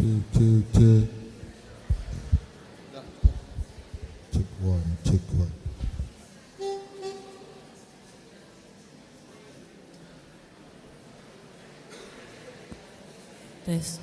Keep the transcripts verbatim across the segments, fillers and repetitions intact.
Cek, cek, cek. Cek one, cek one. Tes.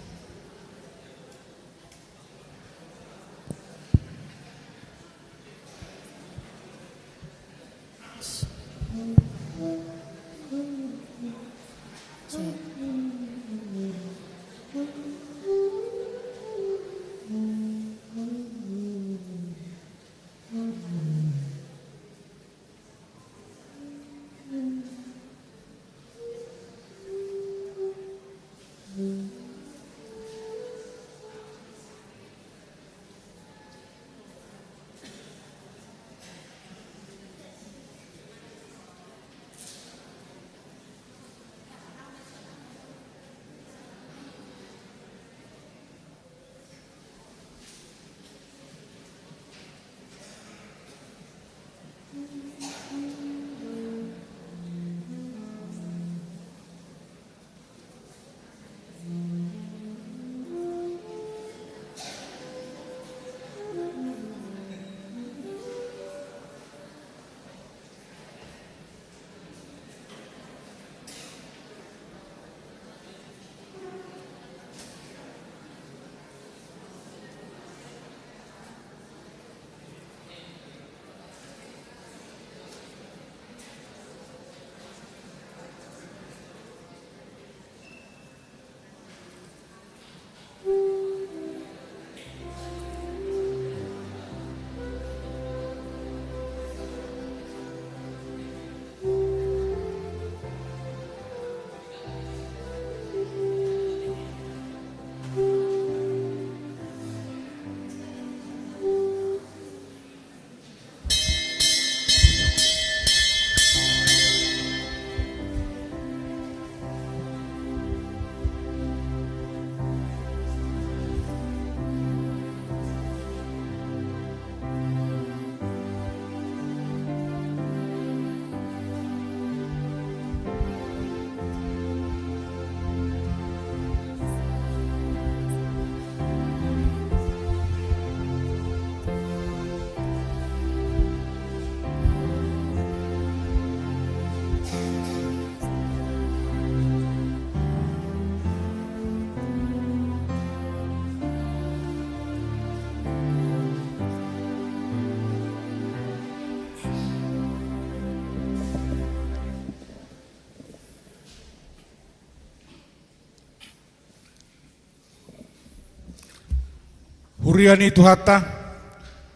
Huria ni Tuhanta,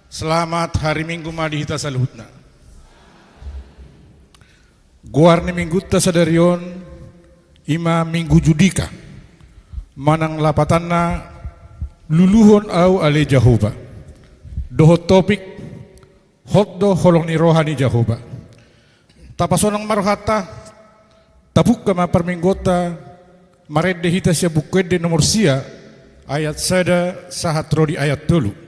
selamat hari Minggu ma di hita saluhutna. Goar ni Minggunta sadari on i ma Minggu Judika, manang lapatanna Luluhon Ahu Ale Jahowa. Dohot topik, Hot do holong ni roha ni Jahowa. Tapasonang ma rohanta, tapungka ma parmingguonta, marende hita sian Buku Ende nomor sia, ayat sada sahat ro di ayat tolu.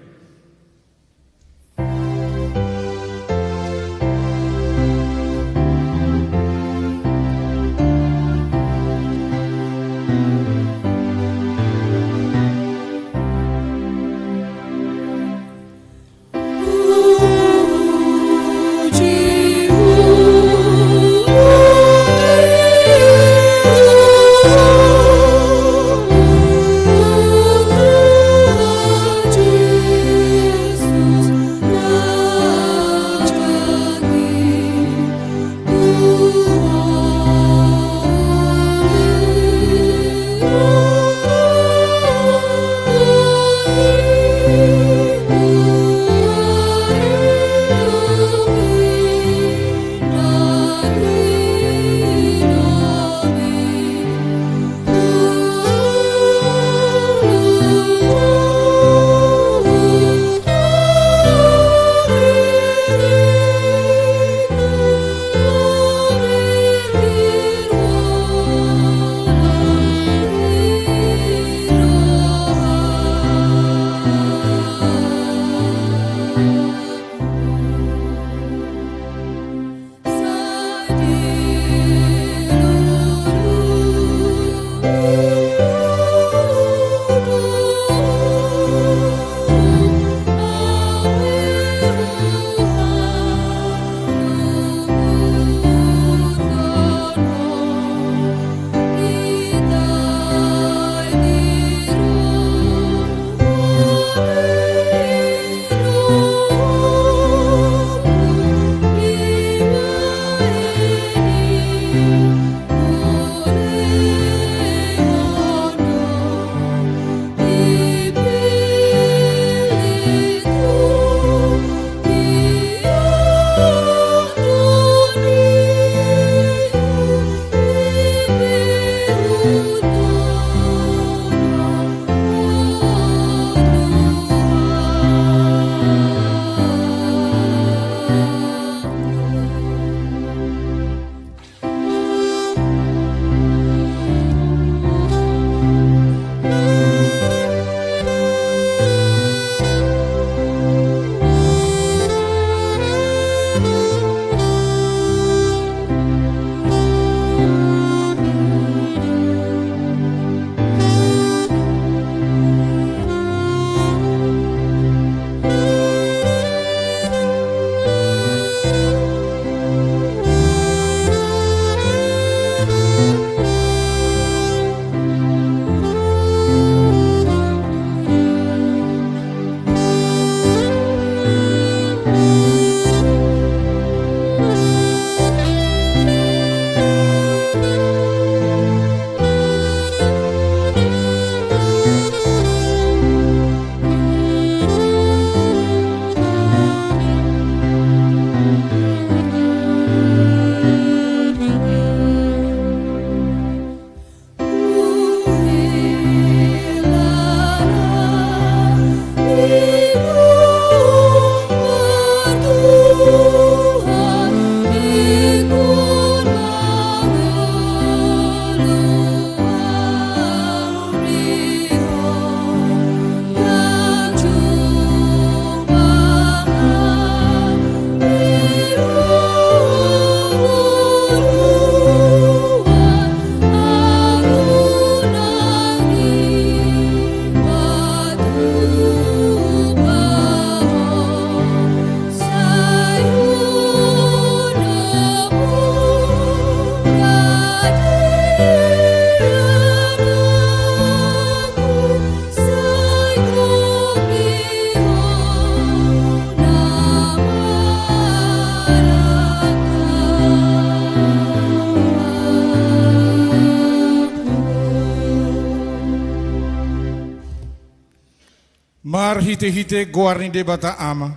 Marhitehite goar ni Debata Ama,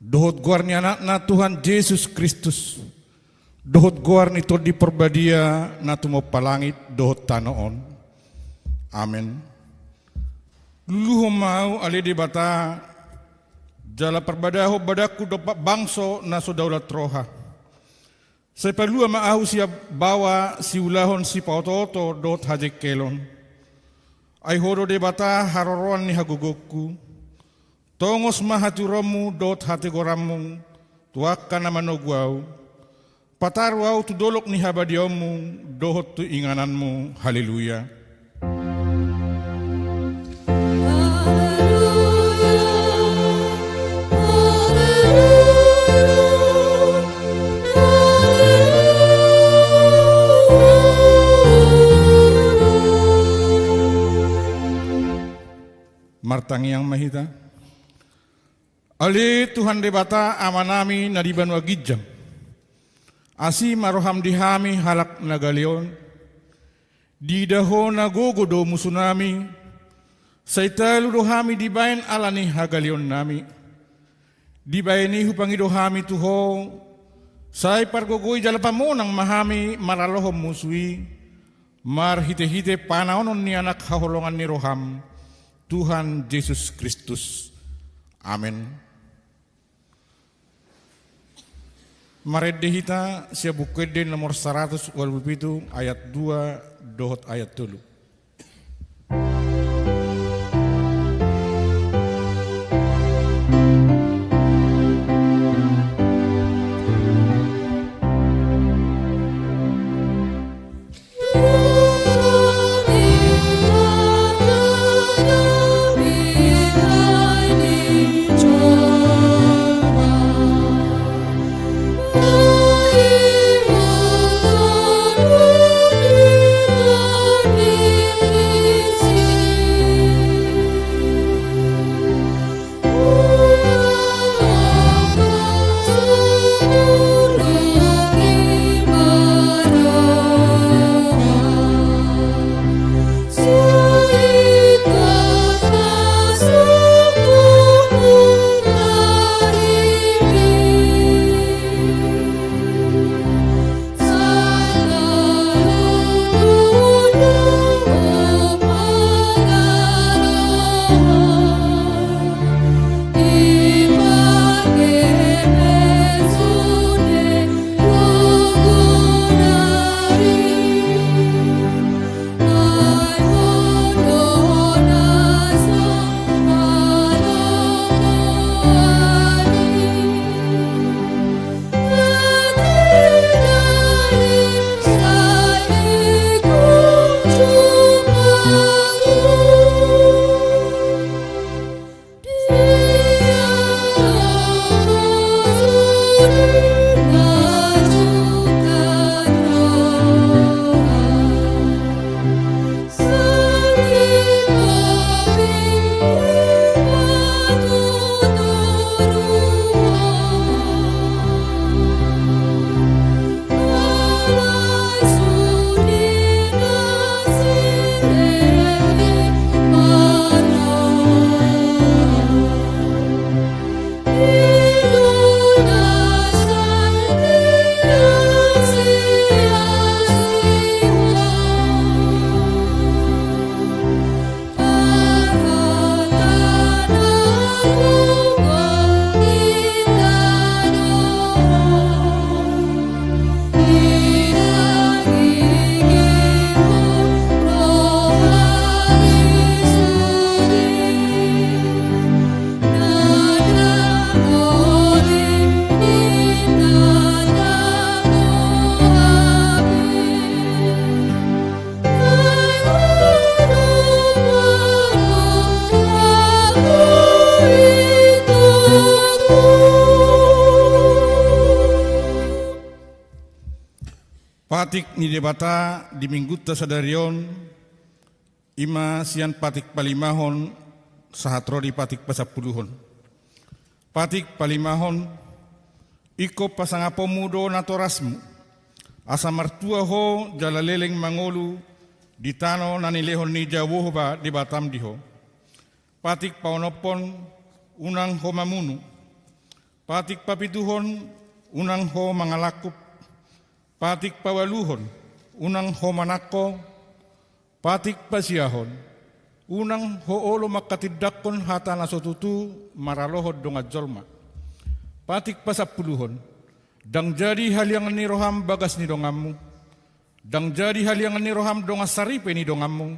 dohot goar ni Anakna Tuhan Jesus Kristus, dohot goar ni Tondi Parbadia na tumompa langit dohot tano on. Amen. Luluhon ma ahu, ale Debata, jala parbadahon badangku dompak bangso na so daulat roha. Sai palua ma ahu sian baoa siulahon sipaotooto dohot hajengkelon. Ai Ho do Debata haroroan ni hagogongku. Tongos ma hatiuronmu dohot hatigoranmu tu angka na manogu ahu. Pataru ahu tu dolok ni habadiaonmu dohot tu ingananmu. Haleluya. Martangiang ma hita. Ale Tuhan Debata Amanami na di banua ginjang, asi ma roham di hami halak na gale on. Diida Ho na gogo do musunami, sai talu do hami dibaen ala ni hagaleonnami. Dibaen i hupangido hami tu Ho, sai pargogoi jala pamonang ma hami maralohon musu i, marhitehite panaonon ni Anak haholongan ni roham, Tuhan Jesus Kristus. Amen. Marende hita sian Buku Ende nomor saratus ualu pulu pitu, ayat dua dohot ayat tolu. Patik ni Debata di Minggunta sadari on, i ma sian patik palimahon sahat ro di patik pasampuluhon. Patik palimahon. Ingkon pasangaponmu do natorasmu, asa martua ho jala leleng mangolu di tano na nilehon ni Jahowa Debatam di ho. Patik paonomhon, unang ho mamunu. Patik papituhon, unang ho mangalangkup. Patik paualuhon, unang ho manangko. Patik pasiahon, unang ho olo manghatindanghon hata na so tutu maralohon dongan jolma. Patik pasampuluhon, ndang jadi haliangan ni roham bagas ni donganmu. Ndang jadi haliangan ni roham dongan saripe ni donganmu.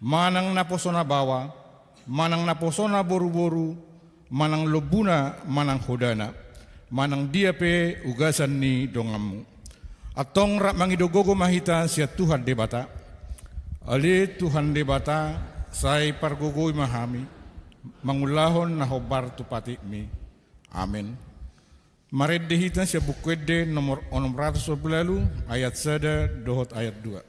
Manang naposona baoa, manang naposona boruboru, manang lombuna, manang hodana, manang dia pe ugasan ni donganmu. Antong rap mangido gogo ma hita sian Tuhan Debata. Ale Tuhan Debata, sai pargogoi ma hami mangulahon na hombar tu patikmi. Amen. Marende hita sian Buku Ende nomor onom ratus dua puluh ualu, ayat sada dohot ayat dua.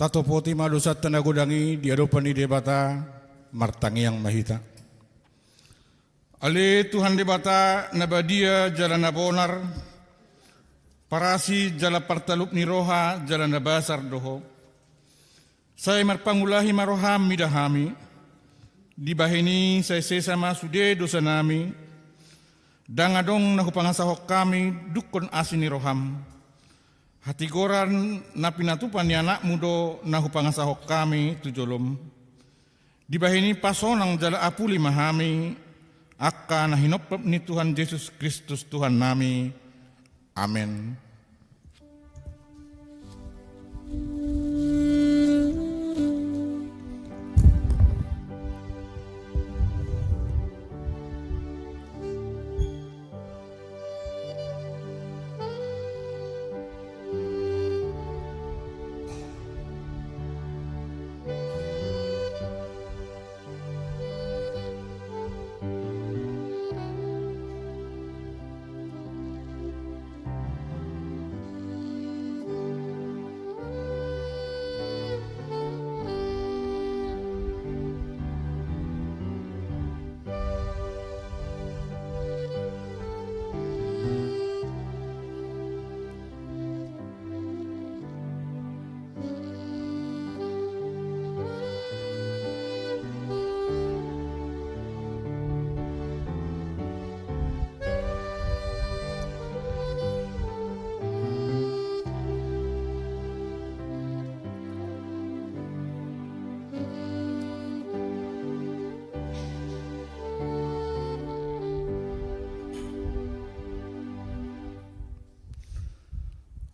Tatopoti ma dosanta na godang i di adopan ni Debata, martangiang ma hita. Ale Tuhan Debata na badia jala na bonar, parasi jala partalup ni roha jala na basar do Ho. Sai marpangulahi ma roham mida hami, dibahen i sai sesa ma sude dosanami, ndang adong na hupangasahon hami dungkon asi ni roham. Hatigoran na pinatupa ni Anakmu do na hupangasahon hami tu jolom. Dibahen i pasonang jala apuli ma hami, angka na hinomhom ni Tuhan Jesus Kristus Tuhannami. Amen.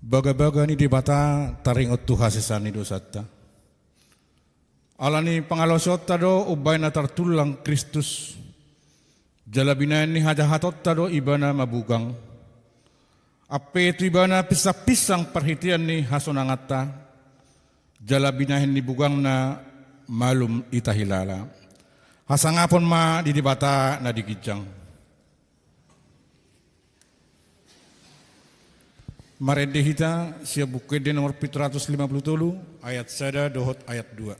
Bagabaga ni Debata taringot tu hasesaan ni dosanta. Ala ni pangalaosionta do umbahen na tartullang Kristus, jala binahen ni hajahatonta do Ibana mabugang. Ampe tu Ibana pinsangpinsang parhitean ni hasonanganta, jala binahen ni bugangna malum hita hilala. Hasangapon ma di Debata na di ginjang. Marende hita sian Buku Ende nomor pitu ratus lima puluh tolu, ayat sada dohot ayat dua.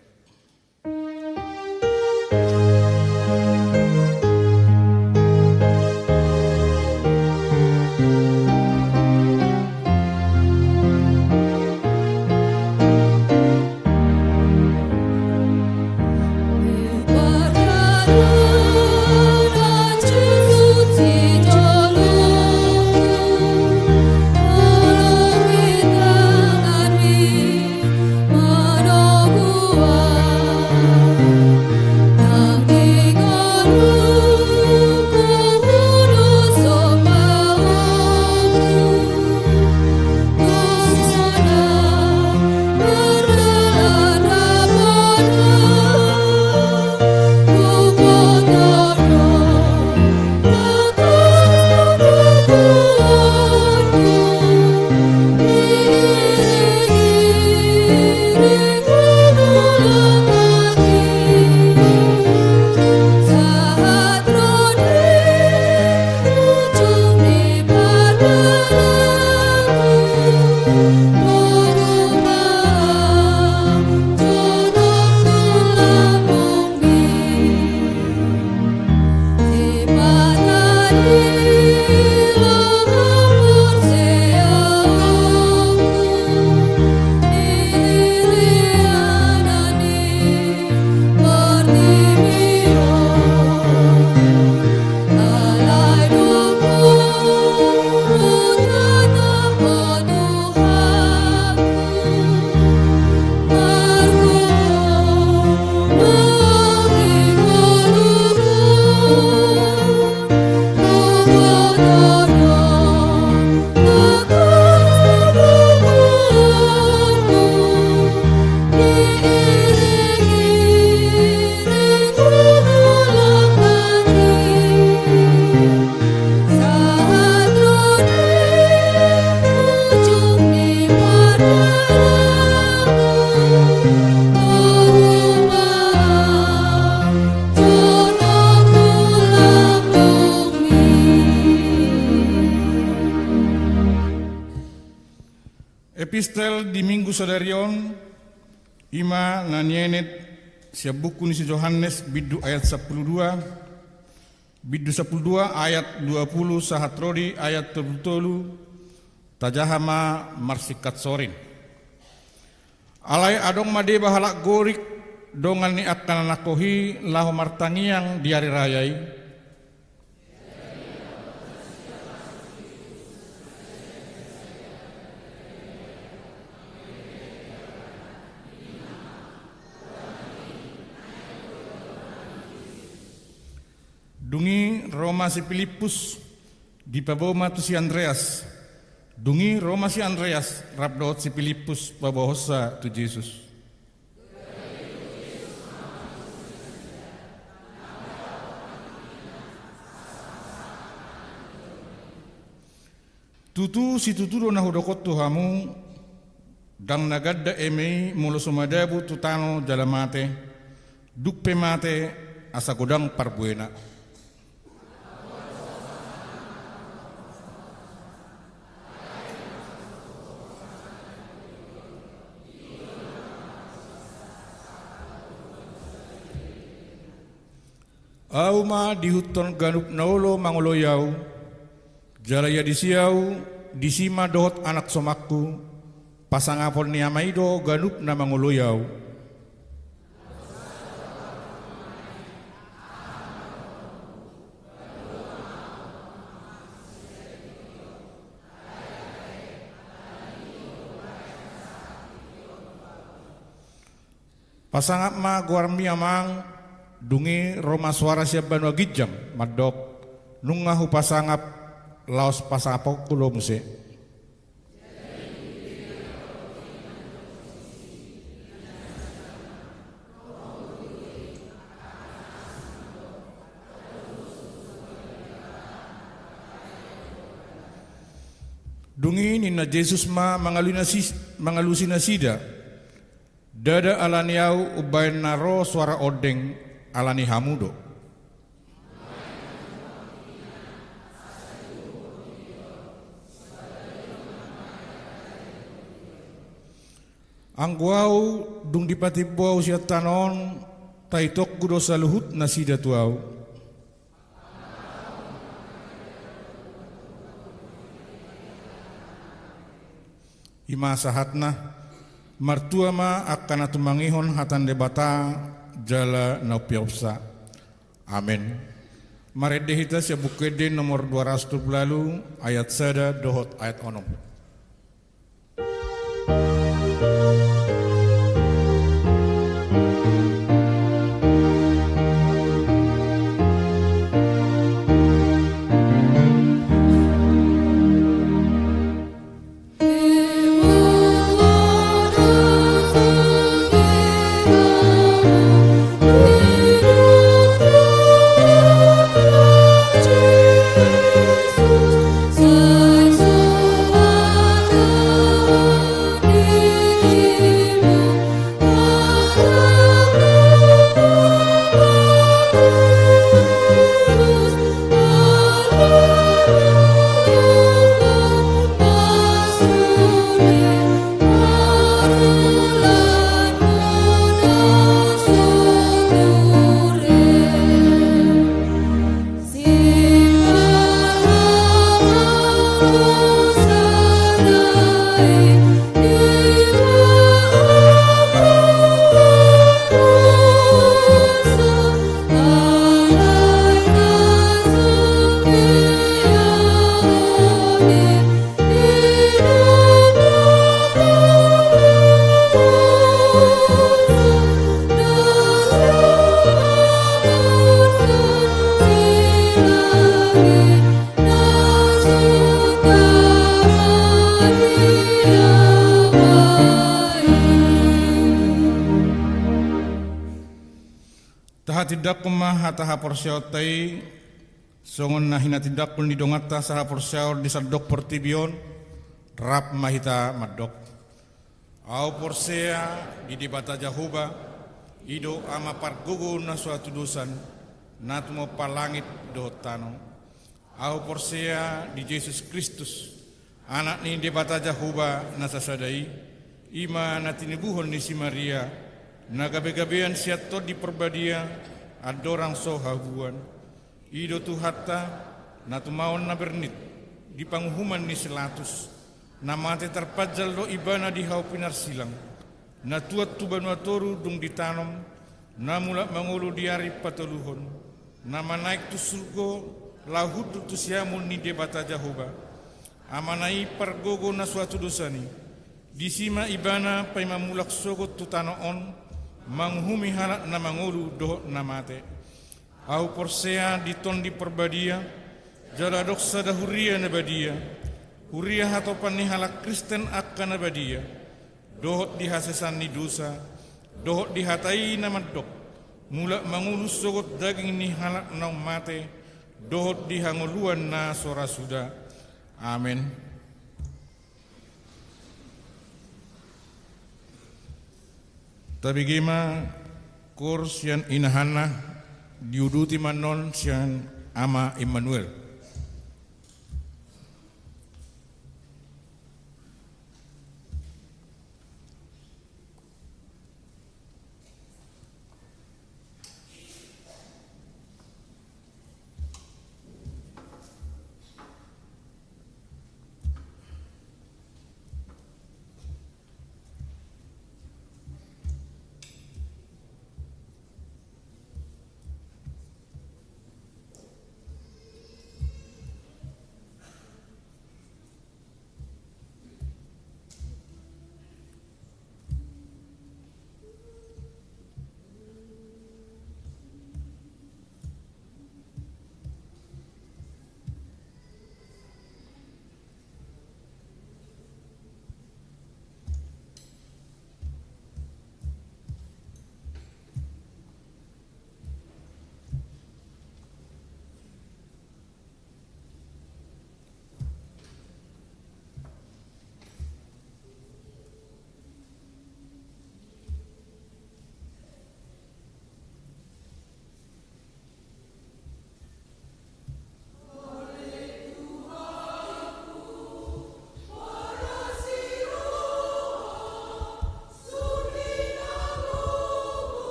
Epistel di Minggu sadari on, i ma na nienet sian buku ni si Johannes, bindu ayat sampulu dua, bindu sampulu dua ayat dua pulu sahat ro di ayat tolu pulu tolu, tajaha ma marsingkat sorin. Alai adong ma deba halak Gorik, dongan ni angka na nangkok i, laho martangiang di ari raya i. Dung i ro ma si Pilippus, dipaboa ma tu si Andreas. Dung i ro ma si Andreas rap dohot si Pilippus paboahonsa tu Jesus. Tutu situtu do na hudok on tu hamu, ndang na ganda eme i molo so madabu tu tano jala mate, dung pe mate asa godang parbuena. Ahu ma diihuthon ganup na olo mangoloi ahu, jala ia disi ahu, disi ma dohot anak somangku, pasangapon ni Ama i do ganup na mangoloi ahu. Pasangap ma goarmi, Amang. Dung i ro ma soara sian banua ginjang mandok, nunga hupasangap, laos pasangaponku do muse. Dung i ninna Jesus ma mangalusi nasi-, mangalusi nasida, ndada ala ni ahu umbahen na ro soara ondeng, ala ni hamu do. Anggo ahu, dung dipatimbo ahu sian tano on, taitongku do saluhut nasida tu ahu. I ma sahatna. Martua ma angka na tumangihon hata ni Debata jala na umpeopsa. Amen. Marende hita sian Buku Ende nomor dua ratus dua puluh ualu, ayat sada dohot ayat onom. Tahatindangkon ma hata haporseaonta i, songon na hinatindangkon ni donganta sahaporseaon di sandok portibi on. Rap ma hita mandok. Ahu porsea di Debata Jahowa, i do Ama pargogo na so hatudosan, na tumompa langit dohot tano. Ahu porsea di Jesus Kristus, Anak ni Debata Jahowa na sasada i, i ma na tinubuhon ni si Maria, na gabe-gabean sian Tondi Parbadia, andorang so habuan. I do Tuhanta, na tumaon na bernit, di panguhuman ni si Latus, na mate tarpanjal do ibana di hau pinarsilang, na tuat tu banua toru dung ditanom, na mulak mangolu di ari patoluhon, na manaek tu surgo, laho hundul tu siamun ni Debata Jahowa. Amana i pargogo na so hatudosan i. Disi ma ibana paima mulak sogot tu tano on, manguhumi halak na mangolu dohot na mate. Ahu porsea di Tondi Parbadia, jala adong sada huria na badia, huria hatopan ni halak Kristen angka na badia, dohot di hasesaan ni dosa, dohot di hata i na mandok, mulak mangolu sogot daging ni halak naung mate, dohot di hangoluan na so ra suda. Amen. Tabege ma koor sian Ina Hanna, diuduti ma annon sian Ama Immanuel.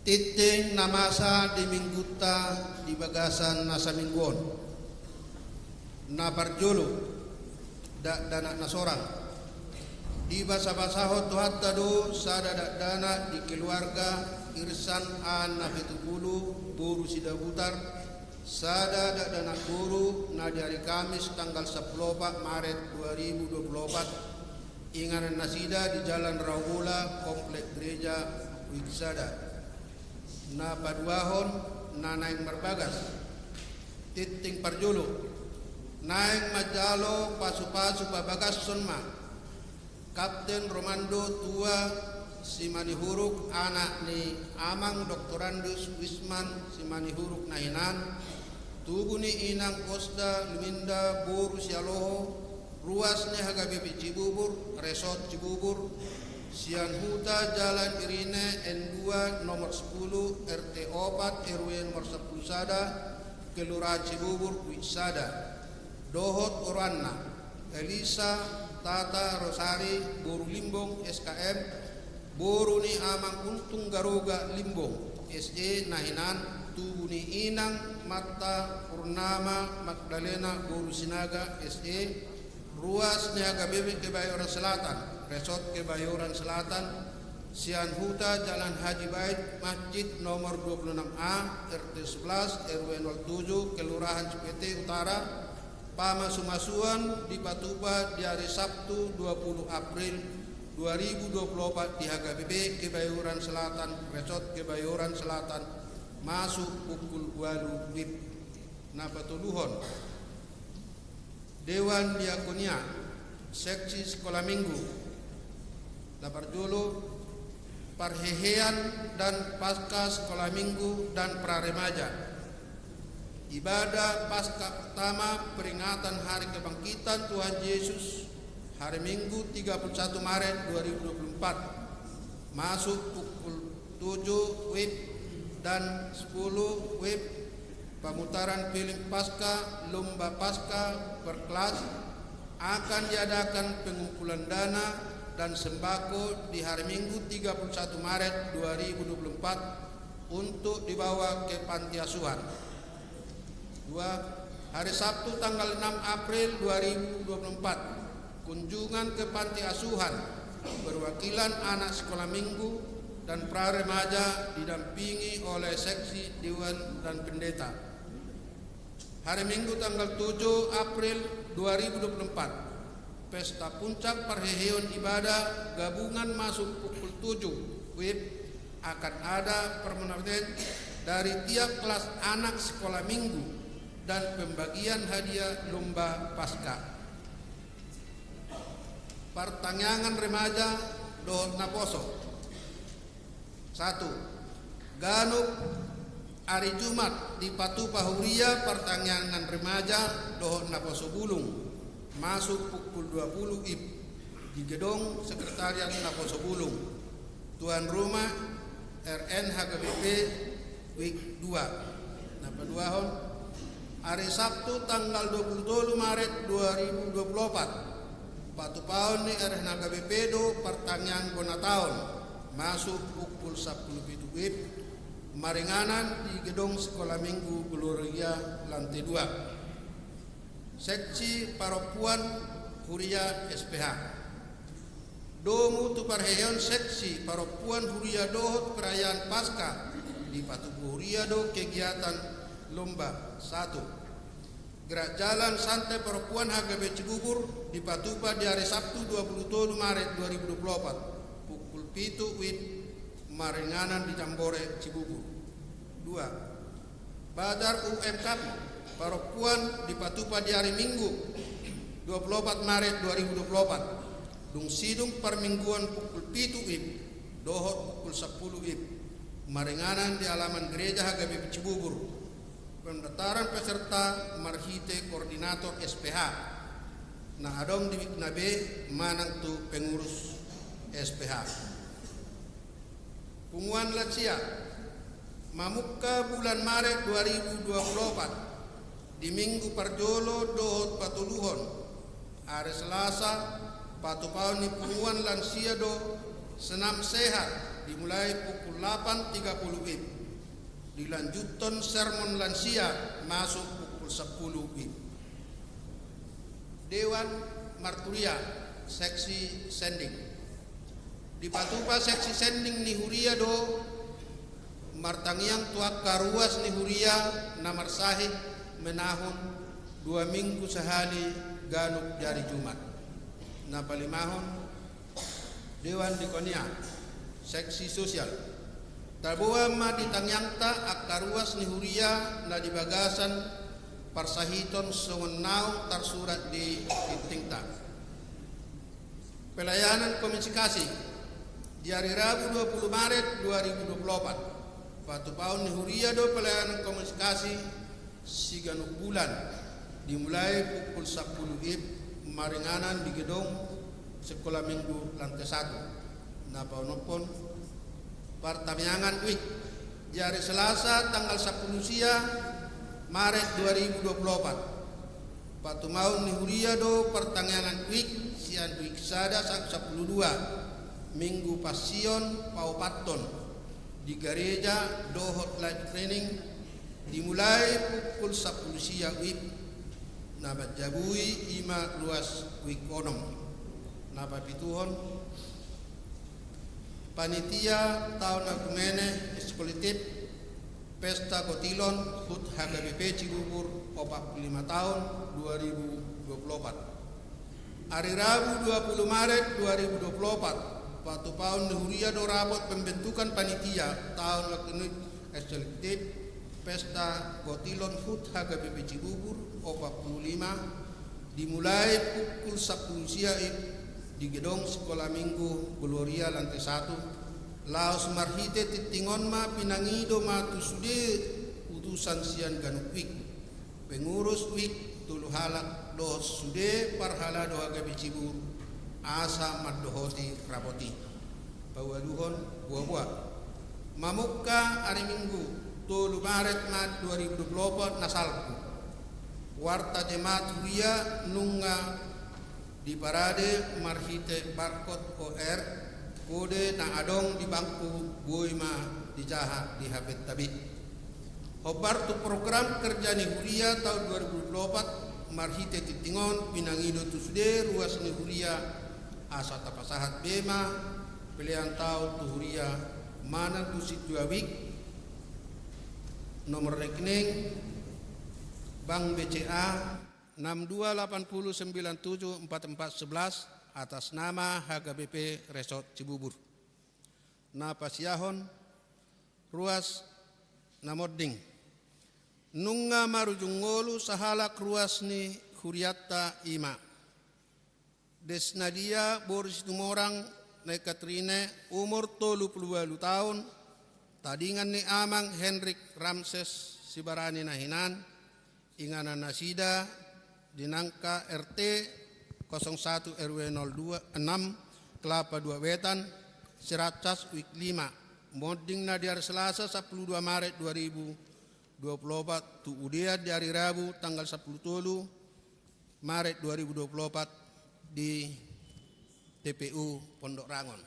Tintin na masa di minggunta di bagasan na saminggu on. Na parjolo, dakdanak na sorang. Dibasabasahon Tuhanta do sada dakdanak di keluarga Irsan Aan Napitupulu boru Sidabutar, sada dakdanak boru na di ari Kamis tanggal sampulu opat Maret dua ribu dua pulu opat, inganan nasida di Jalan Raubola, Komplek Gereja Wiksada. Na paduahon, na naeng marbagas. Tintin parjolo, naeng manjalo pasupasu pabagashon ma Kapten Romando Tua Simanihuruk, anak ni Amang Doktorandus Wisman Simanihuruk na hinan, tubu ni Inang Osda Luminda boru Sialoho, ruas ni H K B P Cibubur, Resort Cibubur, sian Huta Jalan Irine N dua nomor sepuluh, R T opat, R W nomor sampulu sada, Kelurahan Cibubur, Wiksada. Dohot oroanna, Elisa Tata Rosari boru Limbong, S K M, boru ni Amang Untung Garoga Limbong, S E na hinan, tubu ni Inang Marta Purnama Magdalena boru Sinaga, S E, ruas ni H K B P Kebayoran Selatan, Resort Kebayoran Selatan, sian Huta Jalan Haji Bait, Masjid nomor dua puluh enam A, R T sebelas, R W nol tujuh, Kelurahan Cipete Utara, pamasumasuon dipatupa di ari Sabtu dua puluh April dua ribu dua puluh opat di H K B P Kebayoran Selatan, Resort Kebayoran Selatan, masuk pukul ualu WIB. Na patoluhon, Dewan Diakonia, Seksi Sekolah Minggu. Na parjolo, parhehean dan Paskah Sekolah Minggu dan Pra Remaja. Ibadah Paskah pertama peringatan Hari Kebangkitan Tuhan Yesus, hari Minggu tiga puluh satu Maret dua ribu dua puluh empat. Masuk pukul tujuh WIB dan sepuluh WIB, pemutaran film Paskah, lomba Paskah per kelas, akan diadakan pengumpulan dana dan sembako di hari Minggu tiga puluh satu Maret dua ribu dua puluh empat untuk dibawa ke panti asuhan. Dua, hari Sabtu tanggal enam April dua ribu dua puluh empat, kunjungan ke panti asuhan, perwakilan anak sekolah minggu dan pra remaja didampingi oleh seksi, dewan, dan pendeta. Hari Minggu tanggal tujuh April dua ribu dua puluh empat, pesta puncak parheheon ibadah gabungan masuk pukul tujuh WIB, akan ada permenangan dari tiap kelas anak sekolah minggu dan pembagian hadiah lomba Paskah. Partangiangan remaja dohot naposo. Satu, ganup ari Jumat dipatupa huria partangiangan remaja dohot naposo bulung, masuk pukul dua puluh WIB di gedung sekretariat naposo bulung, tuan rumah R N H K B P WIB dua. Na paduahon, ari Sabtu tanggal dua puluh tolu Maret dua ribu dua puluh opat, patupaon ni R N H K B P do partangiangan bona taon, masuk pukul sampulu pitu WIB, maringanan di gedung sekolah minggu Gloria, lantai dua. Seksi parompuan huria S P H. Domu tu parheheon seksi parompuan huria dohot perayaan Paskah, dipatupa huria do kegiatan lomba. Satu, gerak jalan santai parompuan H K B P Cibubur dipatupa di ari Sabtu dua puluh tolu Maret dua ribu dua puluh opat, pukul pitu WIB, maringanan di Jambore Cibubur. Dua, bazar U M K P parompuan dipatupa di ari Minggu dua puluh opat Maret dua ribu dua puluh opat, dung sidung parmingguan pukul pitu WIB dohot pukul sampulu WIB, maringanan di halaman gereja H K B P Cibubur. Pendaftaran peserta marhite koordinator S P H na adong di WIB na be manang tu pengurus S P H. Punguan lansia, mamungka bulan Maret dua ribu dua puluh opat, di minggu parjolo dohot patoluhon, ari Selasa, patupaon ni punguan lansia do senam sehat dimulai pukul delapan tiga puluh W I B. Dilanjuthon sermon lansia masuk pukul sepuluh W I B. Dewan Marturia, seksi sending. Dipatupa seksi sending ni huria do martangiang tu angka ruas ni huria na marsahit menahun dua minggu sahali ganup di ari Jumat. Na palimahon, Dewan Dikonia, seksi sosial. Taboan ma di tangiangta angka ruas ni huria na di bagasan parsahiton songon naung tarsurat di tingtingta. Pelayanan komunikasi di ari Rabu dua puluh Maret dua ribu dua puluh opat. Patupaon ni huria do pelayanan komunikasi siganup bulan, dimulai pukul sepuluh W I B maringanan di gedong Sekolah Minggu lantai satu. Na paonomhon, partangiangan W I B di ari Selasa tanggal sepuluh sia Maret dua ribu dua puluh opat. Patupaon ni huria do partangiangan W I B sian W I B sada sahat sapuluh dua, Minggu Passion paopathon, di gareja dohot live streaming, dimulai pukul sapuluh sia W I B. Na manjabui i ma ruas W I B onom. Na papituhon, panitia taon ekumene eksekutif Pesta Gotilon HUT HKBP Cibubur opat puluh lima taon dua ribu dua puluh opat. Ari Rabu dua puluh Maret dua ribu dua puluh opat, patupaon ni huria do rapot pembentukan panitia taon ekumene eksekutif Pesta Gotilon HUT HKBP Cibubur opat puluh lima, dimulai pukul sapuluh sia W I B di gedong Sekolah Minggu Gloria lantai satu. Laos marhite tingting on ma pinangido ma tu sude utusan sian ganup W I B, pengurus W I B tolu halak dohot sude parhalado HKBP Cibubur asa mandohoti rapot i. Paualuhon, boaboa. Mamungka ari Minggu tolu Maret ma dua ribu dua puluh opat na salpu. Warta jemaat huria nunga diparade marhite barcode QR kode na adong di bangku, boi ma dijaha di HP-nta be. Hombar tu program kerja ni huria taon dua ribu dua puluh opat, marhite tingting on pinangido tu sude ruas ni huria asa tapasahat be ma pelean taon tu huria manang tu sintua W I B, nomor rekening Bank B C A enam dua delapan puluh sembilan tujuh empat empat sebelas, atas nama HKBP Resort Cibubur. Na pasiahon, ruas na monding. Nunga marujung ngolu sahalak ruas ni hurianta, i ma Desnadia boru Situmorang, Nai Katrine, umur tolu puluh ualu taon, tadingan ni amang Henrik Ramses Sibarani na hinan, inganan nasida di nangka R T kosong satu R W nol dua enam, Kelapa Dua Wetan, Ciracas, W I B lima. Monding na di ari Selasa sapuluh dua Maret dua ribu dua puluh opat, tu udean di ari Rabu tanggal sapuluh tolu Maret dua ribu dua puluh opat di T P U Pondok Rangon.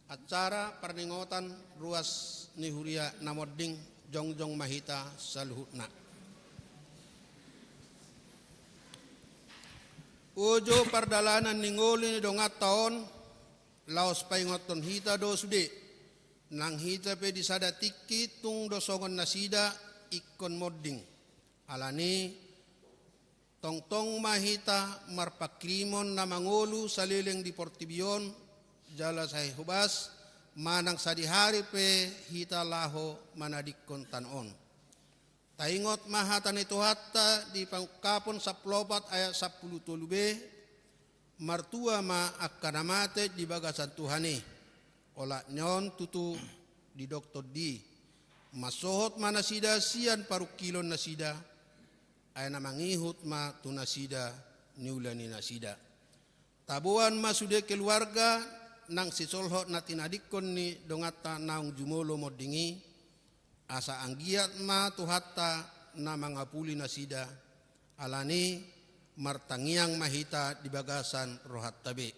Acara parningotan ruas ni huria na monding, jongjong ma hita saluhutna. Uju pardalanan ni ngolu ni donganta on, laos paingothon hita do sude, nang hita pe di sada tingki tung do songon nasida ingkon monding. Alani, tongtong ma hita marpanghirimon na mangolu saleleng di portibi on, jala sai hobas manang sadihari pe hita laho manadingkon tano on. Taingot ma hata ni Tuhanta di Pangungkapon sampulu opat ayat sampulu tolu B, martua ma angka na mate di bagasan Tuhan i. Olat ni on tutu didok Tondi, mansohot ma nasida sian parungkilon nasida, ai na mangihut ma tu nasida niula ni nasida. Taboan ma sude keluarga nang sisolhot na tinadingkon ni donganta naung jumolo monding i, asa anggiat ma Tuhanta na mangapuli nasida. Alani, martangiang ma hita di bagasan rohanta be.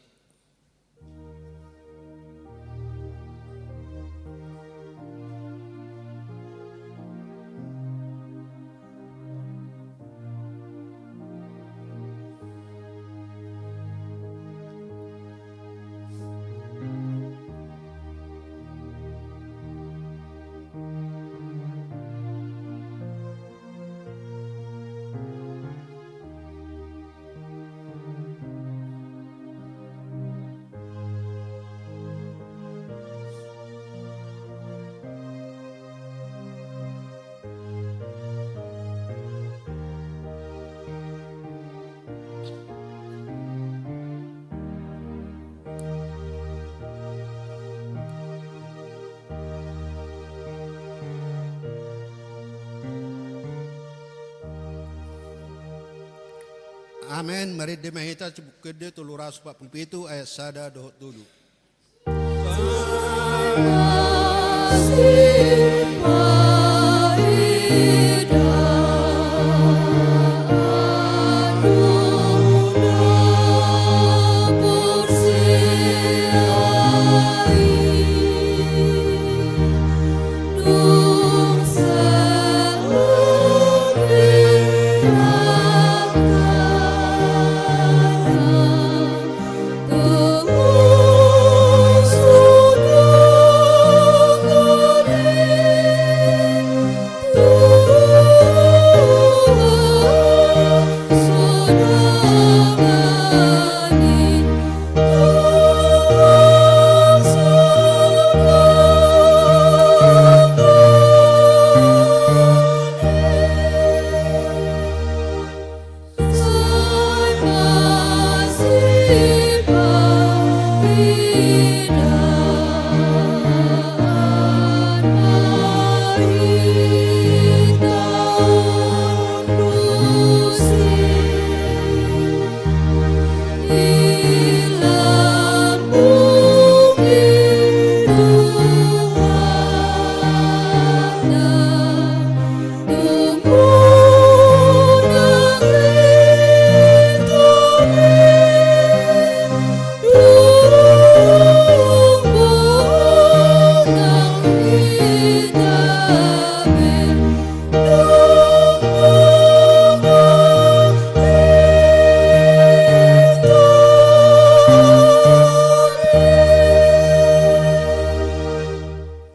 Amen. Marende ma hita, Sibuku Ende tolu ratus opat pulu pitu ayat sada dohot tolu.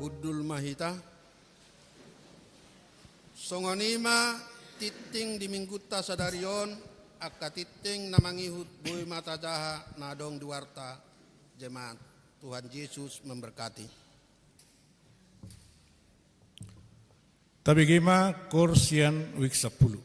Hundul ma hita. Songon i ma tingting di minggunta sadari on, angka tingting na mangihut boi ma tajaha na adong di warta jemaat. Tuhan Yesus memberkati. Tabege ma koor sian wijk sampulu.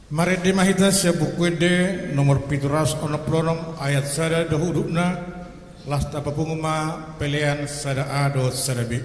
Marende ma hita sian Buku Ende nomor pitu ratus onom pulu onom, ayat sada dohot udutna. Laos tapapungu ma pelean sada A dohot sada B.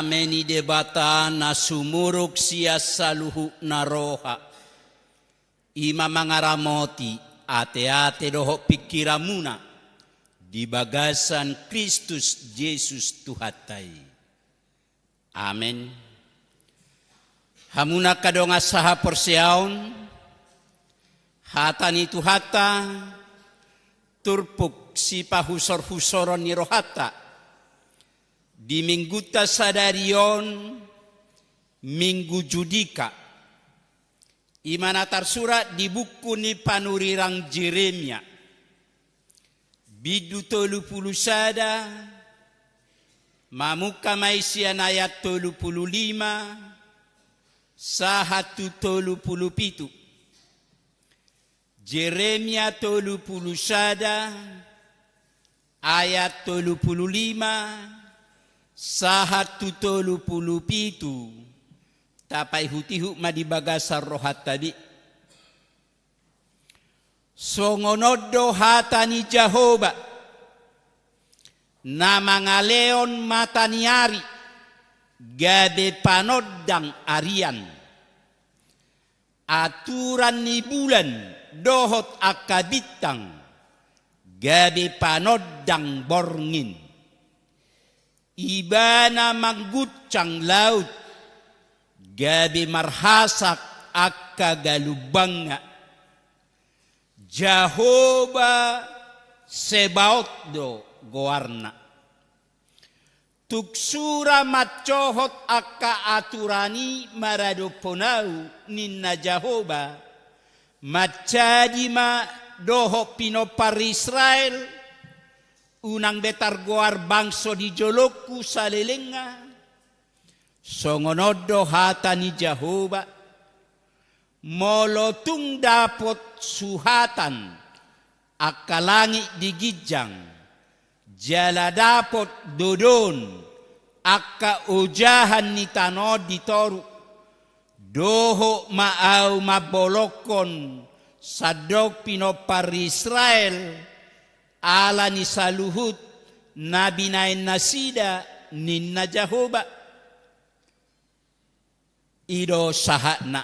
Dame ni Debata na sumurung sian saluhutna roha, i ma mangaramoti ateate dohot pingkiranmuna di bagasan Kristus Jesus Tuhanta i. Amen. Hamu na angka dongan sahaporseaon, hata ni Tuhanta turpuk sipahusorhusoron ni rohanta di Minggunta sadari on, Minggu Judika, i ma na tarsurat di buku ni panurirang Jeremia, bindu tolu pulu sada, mamungka ma i sian ayat tolu pulu lima sahat tu tolu pulu pitu. Jeremia tolu pulu sada, ayat tolu pulu lima sahat tu tolu pulu pitu. Tapaihutihut ma di bagasan rohanta be. Songon on do hata ni Jahowa, na mangalehon mata ni ari gabe panondang arian, aturan ni bulan dohot angka bintang gabe panondang borngin. Ibana mangguncang laut, gabe marhasak angka galumbangna. Jahowa Sebaot do goarna. Tung sura mancohot angka aturan i maradophon ahu, ninna Jahowa, manjadi ma dohot pinompar Israel, unang be targoar bangso di jolongku salelengna. Songon on do hata ni Jahowa, molo tung dapot suhatan angka langit di ginjang, jala dapot dodon angka ojahan ni tano on di toru, dohot ma ahu mambolongkon sandok pinompar Israel, ala ni saluhut na binahen nasida, ninna Jahowa. I do sahatna.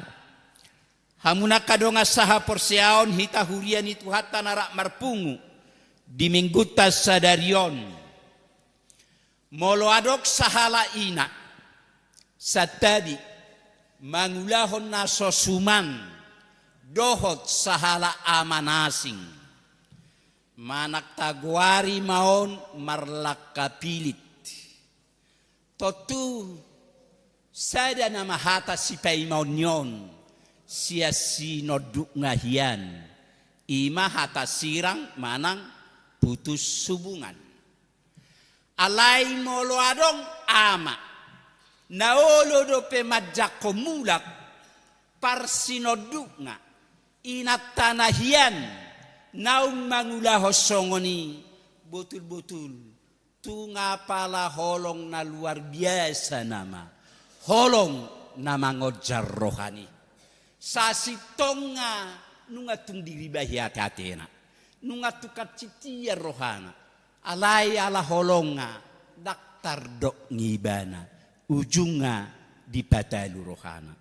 Hamu na angka dongan sahaporseaon, hita huria ni Tuhanta na rap marpungu di Minggunta sadari on. Molo adong sahala ina, santabi, mangulahon na so suman dohot sahala ama na asing, manang tagoari ma on marlangka pilit. Tontu sada nama hata sipaimaon ni on sian sinondukna hian, i ma hata sirang manang putus hubungan. Alai molo adong ama na olo dope manjangkon mulak parsinondukna, inanta na hian naung mangulahon songon i, botul-botul tung apala holong na luar biasa nama, holong na mangonjar roha ni. Sasintongna nunga tung diribahi ateatena, nunga tung hansintian rohana, alai ala holongna ndang tardok ibana, ujungna dipatalu rohana.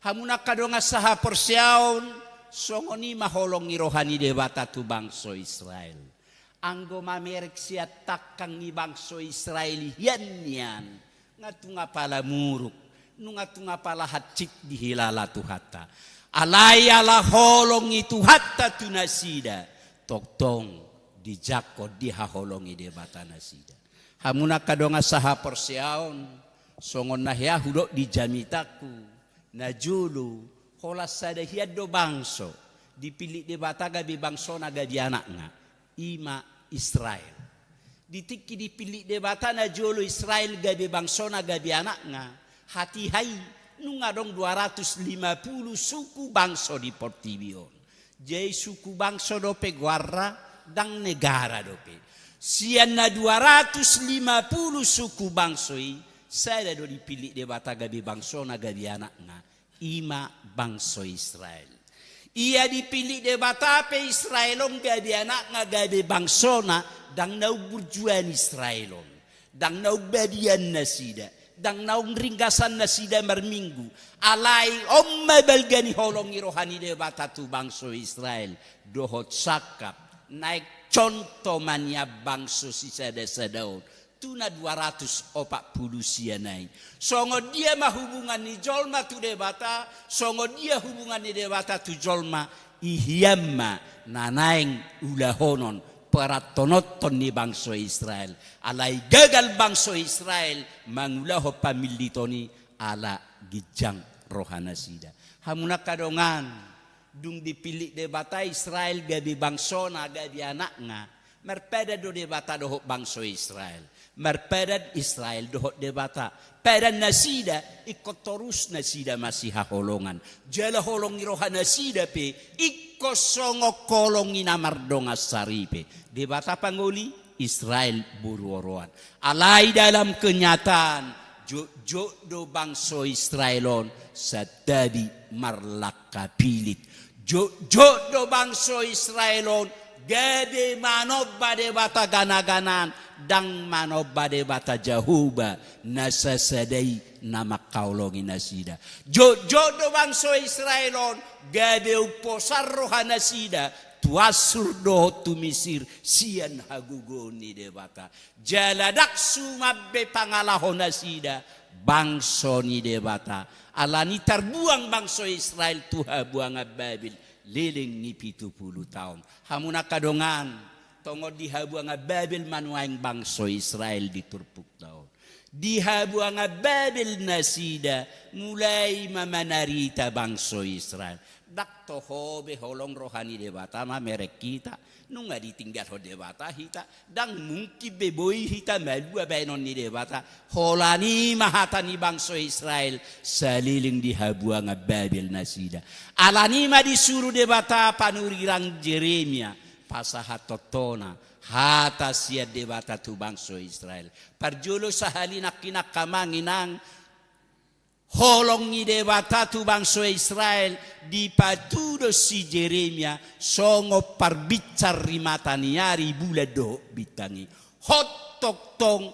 Hamu na angka dongan sahaporseaon, songon i ma holong ni roha ni Debata tu bangso Israel. Anggo mamereng sian tangkang ni bangso Israel i hian nian, nga tung apala muruk, nunga tung apala hansit dihilala Tuhanta. Alai ala holong ni Tuhanta tu nasida, tongtong dijangkon, dihaholongi Debata nasida. Hamu na angka dongan sahaporseaon, songon na hea hudok di jamitangku, najolo, holan sada hian do bangso dipillit Debata gabe bangsona gabe anakna, i ma Israel. Di tingki dipillit Debata najolo Israel gabe bangsona gabe anakna, hatiha i nunga adong dua ratus lima pulu suku bangso di portibi on. Jadi suku bangso dope goarna, ndang negara dope. Sian na dua ratus lima pulu suku bangso i, sada do dipillit Debata gabe bangsona gabe anakna, i ma bangso Israel. Ia dipillit Debata pe Israel on gabe anakna, gabe bangsona, ndang naung burjuan Israel on, ndang naung badia nasida, Ndang naung ringgasan nasida marminggu. Alai on ma balga ni holong ni roha ni Debata tu bangso Israel. Dohot sangkap. Naeng contoh ma nian bangso sisada-sada on. Tu na dua ratus opat pulu sia nai. Songon dia ma hubungan ni jolma tu Debata, songon dia hubungan ni Debata tu jolma, i hian ma na naeng ulahonon, parantononhon ni bangso Israel. Alai gagal bangso Israel mangulahon pamilliton i ala ginjang rohanasida. Hamu na angka dongan, dung dipillit Debata Israel gabe bangsona, gabe anakna, marpadan do Debata dohot bangso Israel. Marpadan Israel dohot Debata. Padan nasida, ingkon torus nasida masihaholongan. Jala holong ni rohanasida pe, ingkon songon holong ni na mardongan saripe. Debata pangoli, Israel boru oroan. Alai dalam kenyataan, jotjot do bangso Israel on, santabi marlangka pillit. Jotjot do bangso Israel on, gabe manomba debata gana-ganaan, ndang manomba Debata Jahowa, na sasada i na mangkaholongi nasida. Jotjot do bangso Israel on, gabe umposan rohanasida, tu Assur dohot tu Misir, sian hagogoon ni Debata. Jala ndang suman be pangalahonasida, bangso ni Debata. Alani tarbuang bangso Israel tu habuangan Babel, leleng ni pitu pulu taon. Hamu na angka dongan, tongon di habuangan Babel ma nuaeng bangso Israel di turpukta on. Di habuangan Babel nasida, mulai ma manarita bangso Israel. Ndang toho be holong roha ni Debata mamereng hita. Nunga ditinggalhon Debata hita. Ndang mungkin be boi hita malua baenon ni Debata. Holan i ma hata ni bangso Israel saleleng di habuangan Babel nasida. Alani i ma disuru Debata panurirang Jeremia pasahathon tona hata sian Debata tu bangso Israel. Parjolo sahali nangkin angka amang inang, holong ni Debata tu bangso Israel dipatudos si Jeremia songon parbinsar ni mata ni ari, bulan dohot bintang i. Hot tongtong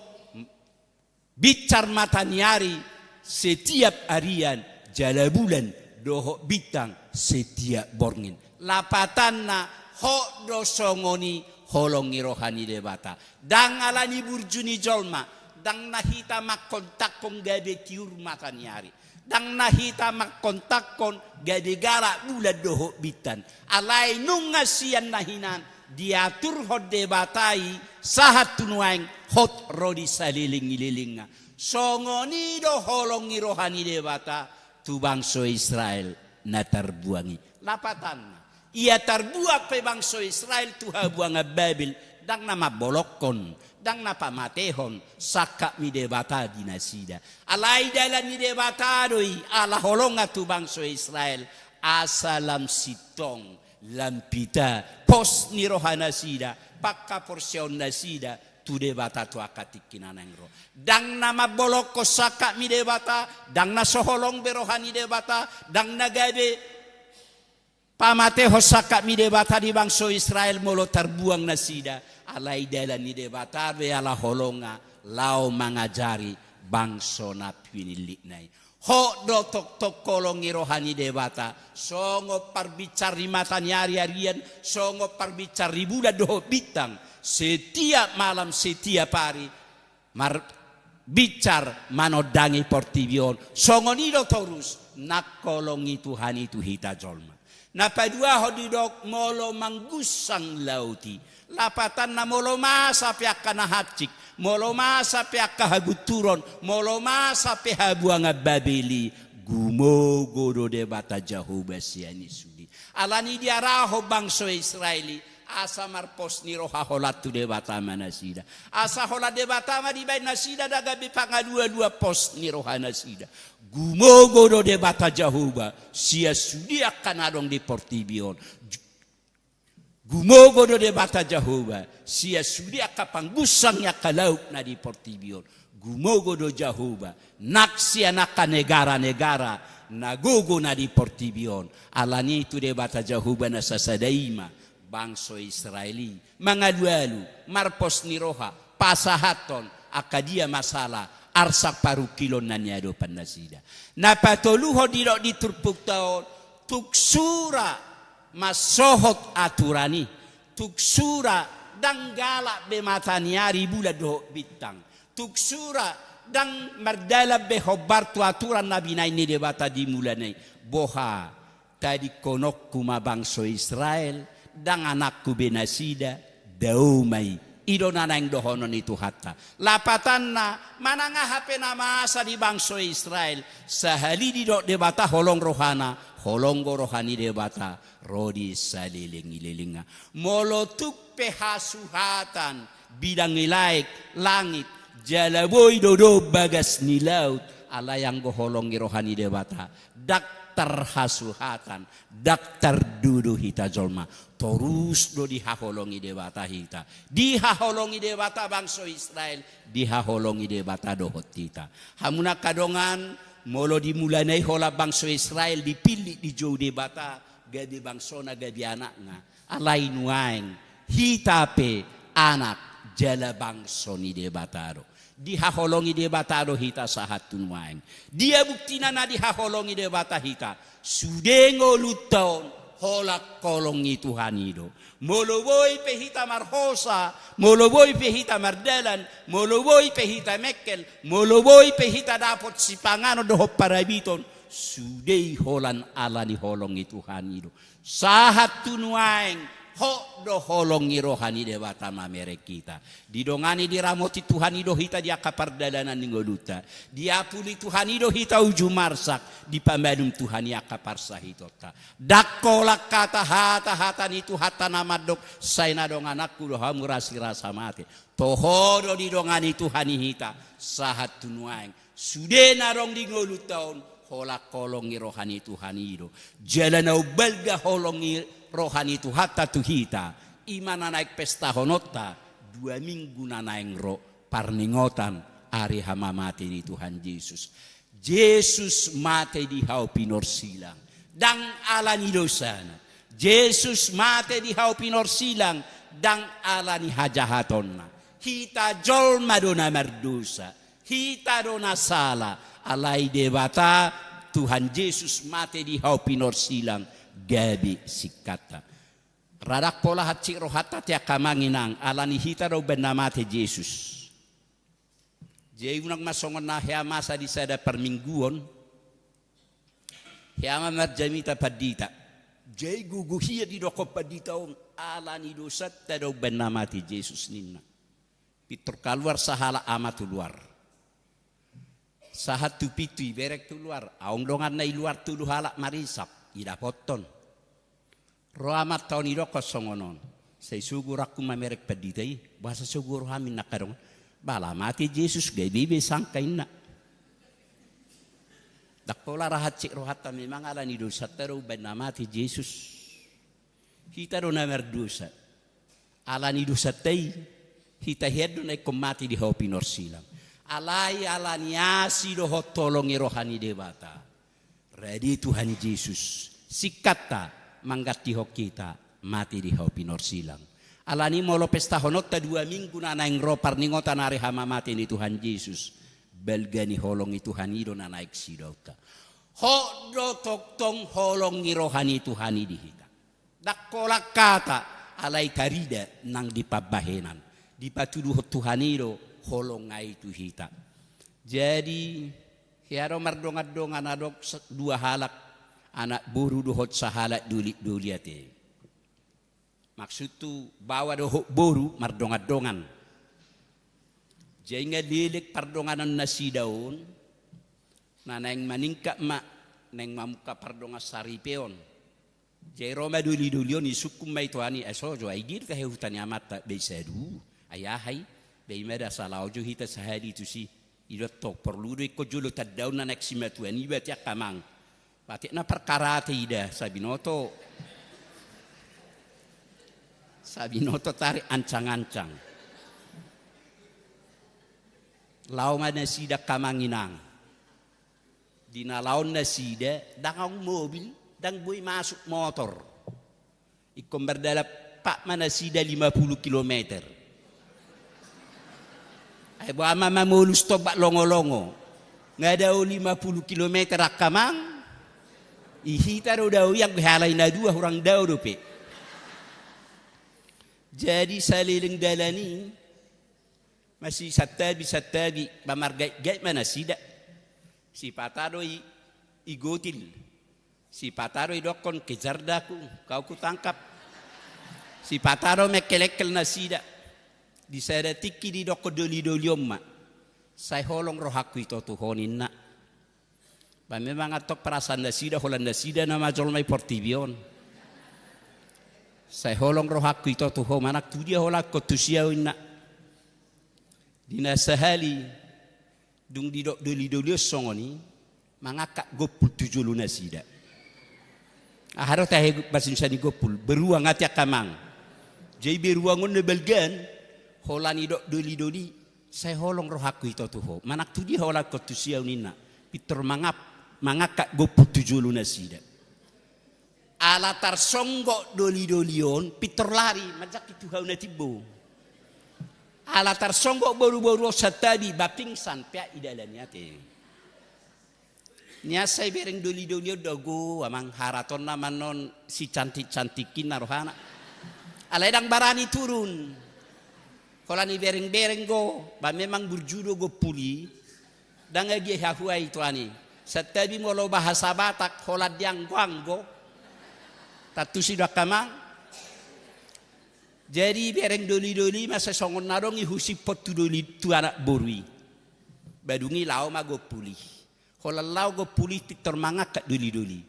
binsar mata ni ari setiap arian, jala bulan dohot bintang setiap borngin. Lapatanna, hot do songon i holong ni roha ni Debata. Ndang alani burju ni jolma, ndang na hita mangkontakhon gabe tiur mata ni ari. Ndang na hita mangkontakhon gabe galak bulan dohot bintang. Alai nunga sian na hinan diaturhon Debata i sahat tu nuaeng, hot ro di saleleng ni lelengna. Songon i do holong ni roha ni Debata tu bangso Israel na tarbuang i. Lapatanna, ia tarbuang pe bangso Israel tu habuangan Babel, ndang na mambolongkon, ndang na pamatehon sangkap ni Debata di nasida. Alai dalan ni Debata do i, ala holongna tu bangso Israel, asa lam sintong, lam pita pos ni rohanasida, panghaporseaonnasida tu Debata tu angka tingki na naeng ro. Ndang na mambolongkon sangkap ni Debata, ndang na so holong be roha ni Debata, ndang na gabe pamatehon sangkap ni Debata di bangso Israel molo tarbuang nasida. Alai dalan ni Debata do i, ala holongna laho mangajari bangso na pinillitna i. Hot do tongtong holong ni roha ni Debata, songon parbinsar ni mata ni ari arian, songon parbinsar ni bulan dohot bintang, setiap malam, setiap ari, mar-, binsar manondangi portibi on. Songon i do torus nang holong ni Tuhan i tu hita jolma. Na paduahon didok molo manggunsang laut i. Lapatanna, molo masa pe angka na hansit, molo masa pe angka hagunturon, molo masa pe habuangan Babel i, gumogo do Debata Jahowa sian i sude. Alani i diarahon bangso Israel i, asa marpos ni roha holan tu Debata ma nasida. Asa holan Debata ma dibaen nasida, ndang gabe pangalualuan pos ni rohanasida. Gumogo do Debata Jahowa sian sude angka na adong di portibi on. Gumogo do Debata Jahowa sian sude angka panggunsang ni angka laut na di portibi on. Gumogo do Jahowa nang sian angka negara-negara na gogo na di portibi on. Alani i tu Debata Jahowa na sasada i ma bangso Israel i mangalualu, marpos ni roha, pasahathon angka dia masalah, arsak parungkilon na niadopan nasida. Na patoluhon didok di turpukta on, tung sura mansohot aturan i, tung sura ndang galak be mata ni ari, bulan dohot bintang, tung sura ndang mardalan be hombar tu aturan na binahen ni Debata di mulana i. Boha, tadingkononku ma bangso Israel, ndang anakku be nasida, dao ma i. I do na naeng dohonon ni Tuhanta. Lapatanna, manang aha pe na masa di bangso Israel, sahali didok Debata holong rohana, holong do roha ni Debata ro di saleleng ni lelengna. Molo tung pe hasuhatan, bidang ni laek, langit, jala boi do do bagas ni laut, alai anggo holong ni roha ni Debata, ndang tarhasuhatan, ndang tardudu hita jolma. Torus do dihaholongi Debata hita. Dihaholongi Debata bangso Israel, dihaholongi Debata dohot hita. Hamu na angka dongan, molo di mulana i holan bangso Israel dipillit, dijou Debata, gabe bangsona, gabe anakna. Alai nuaeng, hita pe anak jala bangso ni Debata do. Dihaholongi Debata do hita sahat tu nuaeng. Dia buktina na dihaholongi Debata hita? Sude ngolunta on holan holong ni Tuhan i do. Molo boi pe hita marhosa, molo boi pe hita mardalan, molo boi pe hita mengkel, molo boi pe hita dapot sipanganon dohot parabiton, sude i holan ala ni holong ni Tuhan i do. Sahat tu nuaeng, hot do holong ni roha ni Debata mamereng hita. Didongani, diramoti Tuhan i do hita di angka pardalanan ni ngolunta. Diapuli Tuhan i do hita uju marsak, dipamalum Tuhan i angka parsahitonta. Ndang holan hata, hata-hata ni Tuhanta na mandok, sai na dongananku do hamu rasirasa mate. Toho do didongani Tuhan i hita sahat tu nuaeng. Sude na adong di ngolunta on, holan holong ni roha ni Tuhan i do. Jala na umbalga holong ni roha ni Tuhanta tu hita, i ma na naeng pestahononta dua minggu na naeng ro, parningotan ari hamamate ni Tuhan Jesus. Jesus mate di hau pinorsilang, ndang ala ni dosana. Jesus mate di hau pinorsilang, ndang ala ni hajahatonna. Hita jolma do na mardosa. Hita do na sala, alai Debata, Tuhan Jesus mate di hau pinorsilang, gabe singkatta. Ra ndang pola hansit rohanta te angka amang inang, ala ni hita do umbahen na mate Jesus. Jadi unang ma songon na hea masa di sada parmingguon, hea ma marjamita pandita. Jadi gogo hea didokkon pandita on, ala ni dosanta do umbahen na mate Jesus ninna. Pintor kaluar sahalak ama tu luar. Sahat tu pintu, ibereng tu luar. Adong donganna i luar tolu halak marisap, idapothon. Ro amanta on, idokkon songon on. Sai sogo rohangku mamereng pandita i, boasa sogo roham ninna angka dongan. Ba ala mate Jesus, gabe be sangka ninna. Ndang pola ra hansit rohanta, memang ala ni dosanta do umbahen na mate Jesus. Hita do na mardosa. Ala ni dosanta i, hita hian do na ingkon mate di hau pinorsilang. Alai ala ni asi dohot holong ni roha ni Debata, rade Tuhan Jesus, singkatta, manggantihon hita mate di hau pinorsilang. Ala ni molo pestahononta dua minggu na naeng ro parningotan ari hamamate ni Tuhan Jesus, balga ni holong ni Tuhan i do na naeng sidaonta. Hot do tongtong holong ni roha ni Tuhan i di hita. Ndang holan hata, alai tarida nang di pambahenan. Dipatuduhon Tuhan i do holongna i tu hita. Jadi, hea do mardongan-dongan, adong sa-, dua halak anak boru dohot sahalak doli-doli ate. Maksudhu baoa dohot boru mardongan-dongan. Jadi nga leleng pardonganon nasida on, na naeng maningkat ma, naeng mamungka pardongan saripeon. Jadi ro ma doli-doli on, isungkun ma i tu Tuhan i, ai so jo, ai dia do tahe huta ni amanta, ba i sadu, ai aha i, ba i ma da, asa laho jo hita sahali tusi. I do tong, porlu do ingkon jolo tandaon na naeng simatuan i, bahen angka amang. Bahen na parkara ate i da, sabinoto. Sabinoto tarik ancang-ancang. Laho ma nasida angka amang inang. Di na laon nasida, ndang adong mobil, ndang boi masuk motor. Ingkon mardalan pat ma nasida lima puluh kilometer. Ai boha ma mamolus tombak longo-longo. Nga dao lima puluh kilometer angka amang. I hita do dao i, anggo halai na dua hurang dao dope. Jadi saleleng dalan i, masisantabi-santabi, mamargait-gait ma nasida. Sipata do i, igotil. Sipata do idokkon, "Kejar dah aku, kau kutangkap." Sipata do mengkelengkel nasida. Di sada tingki didokkon doli-doli on ma, "Sai holong rohangku ito tu ho," ninna. Ba memang antong perasaan nasida, holan nasida nama jolma i portibi on. "Sai holong rohangku ito tu ho, manang tu dia holangkon tusi ahu," ninna. Di na sahali, dung didok doli-doli on songon i, mangangkat gompul tu jolo nasida. Aha do tahe bahasa Indonesia ni gompul? Beruang, ate angka amang. Jadi beruang on na balga an, holan didok doli-doli, "Sai holong rohangku ito tu ho, manang tu dia holangkon tusi ahu," ninna. Pintor mangap-, mangangkat gompul tu jolo nasida. Ala tarsonggot doli-doli on, pintor lari, manjangkit tu hau na timbo. Ala tarsonggot boru-boru on santabi, ba pingsan, peak i dalan i ate. Nian sai bereng doli-doli on do, "Ago, amang, haratonna ma annon sicantik-cantik i," ninna rohana. Alai ndang barani turun. Holan ibereng-bereng do, ba memang burju do gompul i. Ndang agia hahuai tu ani. Santabi molo bahasa Batak, holan dianggo-anggo. Tantu si do angka amang. Jadi bereng doli-doli ma, sai songon na adong i husiphon tu doli, tu anak boru i. Ba dung i laho ma gompul i. Holan laho gompul i, pintor mangangkat doli-doli.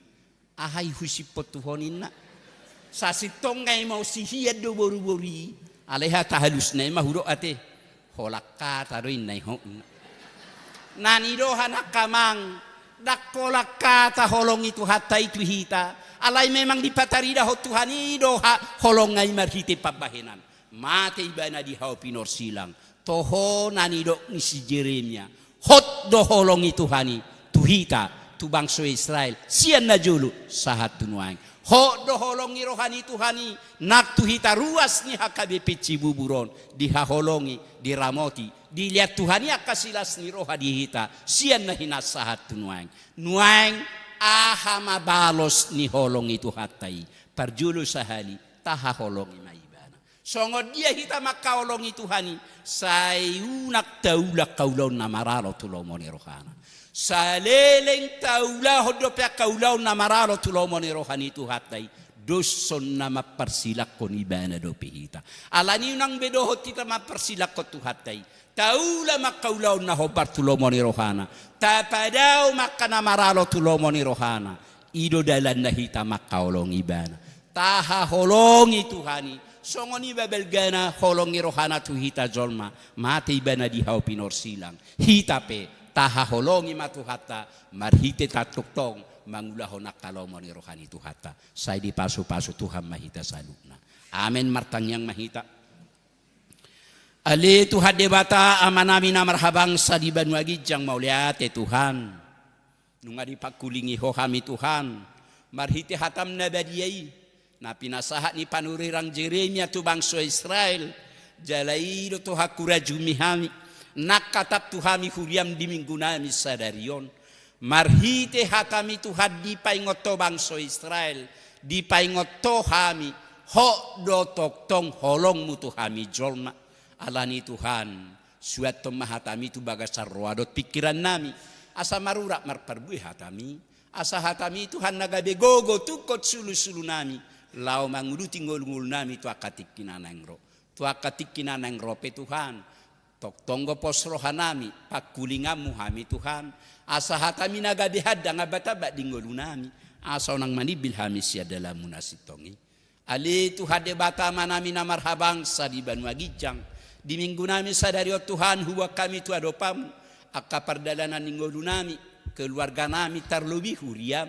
"Aha i husiphon tu ho?" ninna. Sasintongna i ma, sihian do boru-boru i. Alai hata halusna i ma hudok ate. Holan hata do ninna i ho. Na nidohan angka amang, ndang holan hata holong ni Tuhanta i tu hita. Alai memang dipataridahon Tuhan i do ha-, holongna i marhite pambahenan. Mate ibana di hau pinorsilang. Toho na nidok ni si Jeremia. Hot do holong ni Tuhan i tu hita, tu bangso Israel, sian na jolo sahat tu nuaeng. Hot do holong ni roha ni Tuhan i nang tu hita ruas ni H K B P Cibubur on, dihaholongi, diramoti, dilehon Tuhan i angka silas ni roha di hita, sian na hinan sahat tu nuaeng. Nuaeng, aha ma balos ni holong ni Tuhanta i? Parjolo sahali, tahaholongi ma ibana. Songon dia hita mangkaholongi Tuhan i? Sai unang taula angka ulaon na maralo tu lomo ni rohana. Saleleng taulahon dope angka ulaon na maralo tu lomo ni roha ni Tuhanta i, dos on na mamparsilanghon ibana dope hita. Alani i unang be dohot hita mamparsilanghon Tuhanta i. Taula ma angka ulaon na hombar tu lomo ni rohana. Tapadao ma angka na maralo tu lomo ni rohana. I do dalanna hita mangkaholongi ibana. Tahaholongi Tuhan i, songon i ma balgana holong ni rohana tu hita jolma, mate ibana di hau pinorsilang. Hita pe, tahaholongi ma Tuhanta, marhite tongtong mangulahon angka lomo ni roha ni Tuhanta. Sai dipasupasu Tuhan ma hita saluhutna. Amen, martangiang ma hita. Ale Tuhan Debata, Amanami na marhabangsa di banua ginjang, mauliate Tuhan. Nunga dipangkulingi Ho hami Tuhan, marhite hataM na badia i, na pinasahat ni panurirang Jeremia tu bangso Israel, jala i do Tuhan hurajumi hami, nang hatap tu hami huriaM di minggunami sadari on. Marhite hataMi Tuhan dipaingot Ho bangso Israel, dipaingot Ho hami, Ho do tongtong holongMu tu hami jolma. Alani Tuhan, suanhon ma hataMi tu bagasan roha dohot pingkirannami, asa marurat marparbue hataMi, asa hataMi Tuhan na gabe gogo tungkot sulusulunami, laho manguduti ngolungolunami tu angka tingki na naeng ro. Tu angka tingki na naeng ro pe Tuhan, tongtong do pos rohanami, pangkulinganMu hami Tuhan, asa hataMi na gabe handang ambat-ambat di ngolunami, asa unang manimbil hami sian dalanMu na sintong i. Ale Tuhan Debata Amanami na marhabangsa di banua ginjang, di minggunami sadari on Tuhan, huboan hami tu adopanMu, angka pardalanan ni ngolunami, keluarganami, tarlobi huriaM.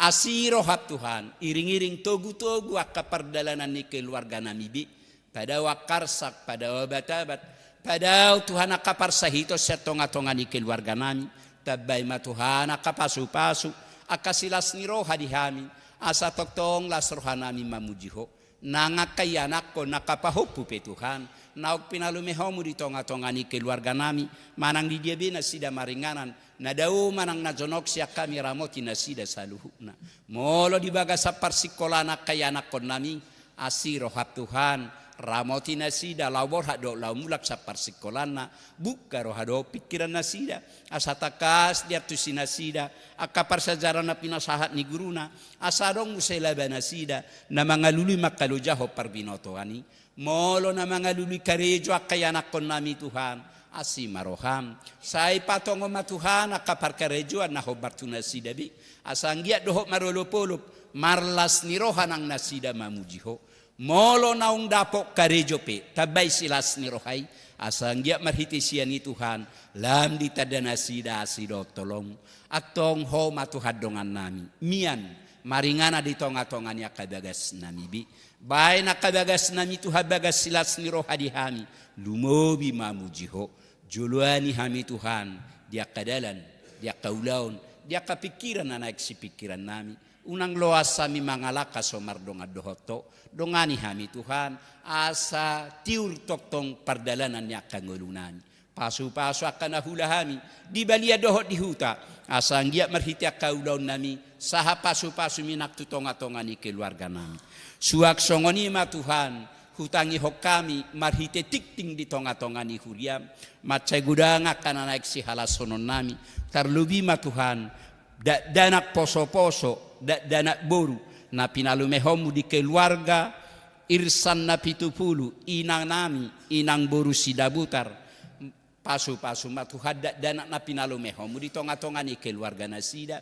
Asi rohaM Tuhan, iring-iring togu-togu angka pardalanan ni keluarganami be. Padao angka arsak, padao abat-abat, padao Tuhan angka parsahiton sian tonga-tonga ni keluarganami. Tambai ma Tuhan angka pasu-pasu, angka silas ni roha di hami, asa tongtong las rohanami mamuji Ho. Nang angka ianakhon, angka pahompu pe Tuhan, naung pinalumehomu di tonga-tonga ni keluarga nami, manang di dia be nasida maringanan, na dao manang na jonok, sian hami ramoti nasida saluhutna. Molo di bagasan parsingkolaan angka ianakhon nami, asi roham Tuhan, ramoti nasida, laho borhat dohot laho mulak sian parsingkolaanna, buka roha dohot pingkiran nasida, asa tangkas diantusi nasida angka parsiajaran na pinasahat ni guruna, asa adong muse laba nasida na mangalului mangkalojahon parbinotoan i. Molo na mangalului karejo angka ianakhon nami Tuhan, asi ma roham. Sai patongon ma Tuhan angka parkarejoan na hombar tu nasida be, asa anggiat dohot marolop-olop marlas ni roha nang nasida mamuji Ho. Molo naung dapot karejo pe, tambai silas ni roha i, asa anggiat marhite sian i Tuhan, lam ditanda nasida asi dohot holong. Antong Ho ma Tuhan dongan nami, mian maringanan di tonga-tonga ni angka bagas nami be. Baen angka bagas nami Tuhan bagas silas ni roha di hami, lumobi mamuji Ho. Joloani hami Tuhan, di angka dalan, di angka ulaon, di angka pingkiran na naeng sipingkiran nami. Unang loas hami mangalangka so mardongan dohot Ho. Dongani hami Tuhan, asa tiur tongtong pardalanan ni angka ngolu nami. Pasu-pasu angka na huula hami, di balian dohot di huta, asa anggiat marhite angka ulaon nami, sahat pasu-pasu mi nang tu tonga-tonga ni keluarga nami. Suang songon i ma Tuhan, hutangihon hami marhite tingting di tonga-tonga ni huriam, mansai godang angka na naeng sihalasonon nami, tarlobi ma Tuhan, dakdanak poso-poso, dakdanak boru, na pinalumehonmu di keluarga Irsan Napitupulu, inang nami, inang boru Sidabutar. Pasu-pasu ma Tuhan dakdanak na pinalumehonmu di tonga-tonga ni keluarga nasida.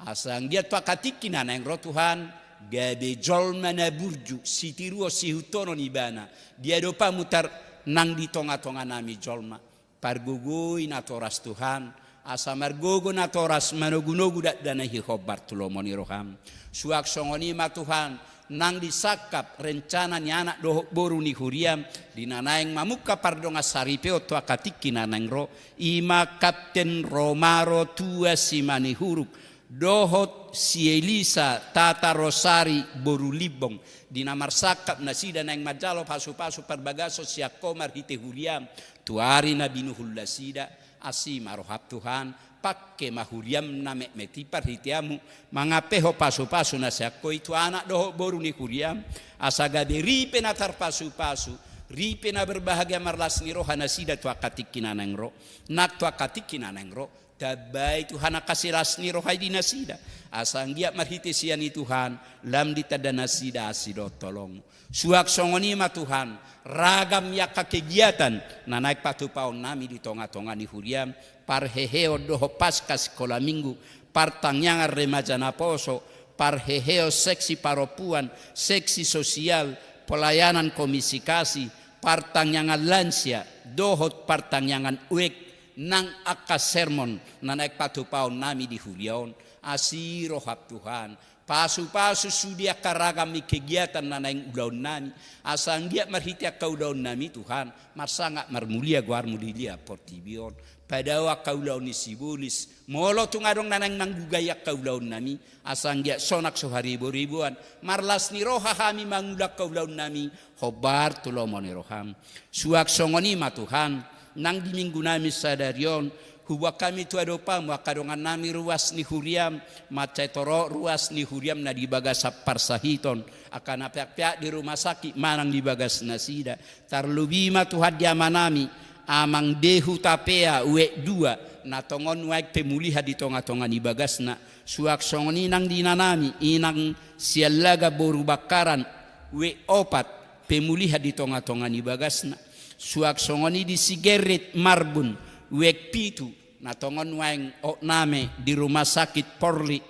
Asa anggiat tu angka tingki na naeng ro Tuhan, gabe jolma na burju, sitiruon sihuthonon ibana, di adopanmu tar nang di tonga-tonga nami jolma. Pargogoi natoras Tuhan, asa margogo natoras manogu-nogu dakdanak i hombar tu lomo ni roham. Suang songon i ma Tuhan, nang di sangkap rencana ni anak dohot boru ni huriam, di na naeng mamungka pardongan saripeon tu angka tingki na naeng ro, i ma Kapten Romaro Tua Simanihuruk, dohot si Elisa Tata Rosari boru Limbong, di na marsangkap nasida naeng manjalo pasu-pasu parbagason sian Ho marhite huriam, tu ari na binuhul nasida, asi ma roham Tuhan, pangke ma huriam na metmet i parhiteanmu, mangampehon pasu-pasu na sian Ho i tu anak dohot boru ni huriam, asa gabe ripe na tarpasu-pasu, ripe na berbahagia marlas ni roha nasida tu angka tingki na naeng ro, nang tu angka tingki na naeng ro, tambai Tuhan angka silas ni roha i di nasida, asa anggiat marhite sian i Tuhan, lam ditanda nasida asi dohot holong. Suang songon i ma Tuhan, ragam ni angka kegiatan na naeng patupaon nami di tonga-tonga ni huriam, parheheon dohot Paskah sikola minggu, partangiangan remaja naposo, parheheon seksi parompuan, seksi sosial, pelayanan komunikasi, partangiangan lansia, dohot partangiangan wijk, nang angka sermon na naeng patupaon nami di huria on, asi roham Tuhan, pasu-pasu sude angka ragam ni kegiatan na naeng ulaon nami, asa anggiat marhite angka ulaon nami Tuhan, marsangap marmulia goarmu di liat portibi on. Padao angka ulaon ni sibolis, molo tung adong na naeng manggugai angka ulaon nami, asa anggiat sonang so hariboriboan, marlas ni roha hami mangula angka ulaon nami, hombar tu lomo ni roham. Suang songon i ma Tuhan, nang di minggu nami sadari on, huboan hami tu adopanmu angka dongan nami ruas ni huriam, mansai torop ruas ni huriam na di bagasan parsahiton, angka na peak-peak di rumah sakit manang di bagas nasida, tarlobi ma Tuhan di ama nami, Amang Dehu Tapea wijk dua, na tongon nuaeng pemulihan di tonga-tonga ni bagasna, suang songon i nang di ina nami, Inang Siallaga boru Bangkaran, wijk opat, pemulihan di tonga-tonga ni bagasna. Suang songon i di si Gerrit Marbun, wijk pitu, na tongon nuaeng hot name di rumah sakit Polri.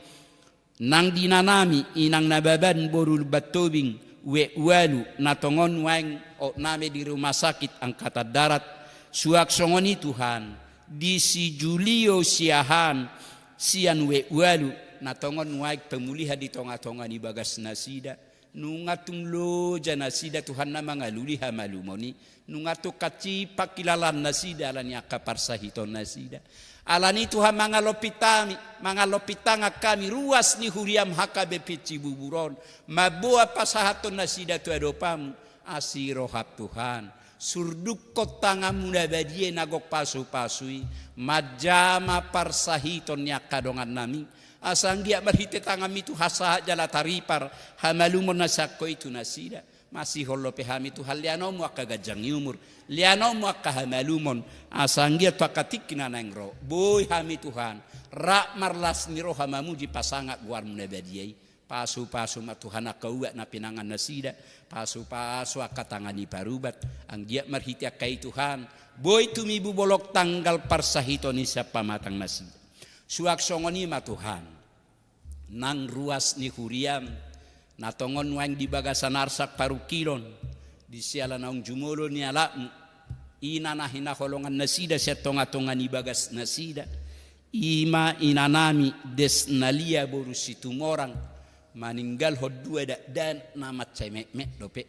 Nang di ina nami, Inang Nababan boru Lumbantobing, wijk ualu, na tongon nuaeng hot name di rumah sakit Angkatan Darat. Suang songon i Tuhan, di si Julio Siahaan, sian wijk ualu, na tongon nuaeng pemulihan di tonga-tonga ni bagas nasida. Nunga tung loja nasida Tuhan na mangalului hamalumon i, nunga tung hansit pangkilalaan nasida ala ni angka parsahiton nasida. Ala ni Tuhan mangalompit hami, mangalompit tangan hami, ruas ni huriam H K B P Cibubur on, mamboan pasahaton nasida tu adopanmu, Asi roham Tuhan, surdukkon tanganmu na badia i na gok pasupasu i, manjama parsahiton ni angka dongannami, asa anggiat marhite tanganmi Tuhan sahat jala taripar hamalumon na sian Ho i tu nasida. Masihol dope hami Tuhan, leanonmu angka ganjang ni umur, leanonmu angka hamalumon, asa anggiat tu angka tingki na naeng ro, boi hami Tuhan, rap marlas ni roha mamuji pasangap goarmu na badia i. Pasupasu ma Tuhan angka ubat na pinangan nasida, pasupasu angka tangan ni parubat, anggiat marhite angka i Tuhan, boi tumibu bolon tanggal parsahiton i sian pamatang nasida. Suang songon i ma Tuhan, nang ruas ni huriam, na tongon nuaeng di bagasan arsak parungkilon, di siala naung jumolo ni alapmu, ina na hinaholongan nasida sian tongatonga ni bagas nasida, i ma inanami Desnalia boru Situmorang, maninggalhon dua dakdanak na mansai metmet dope.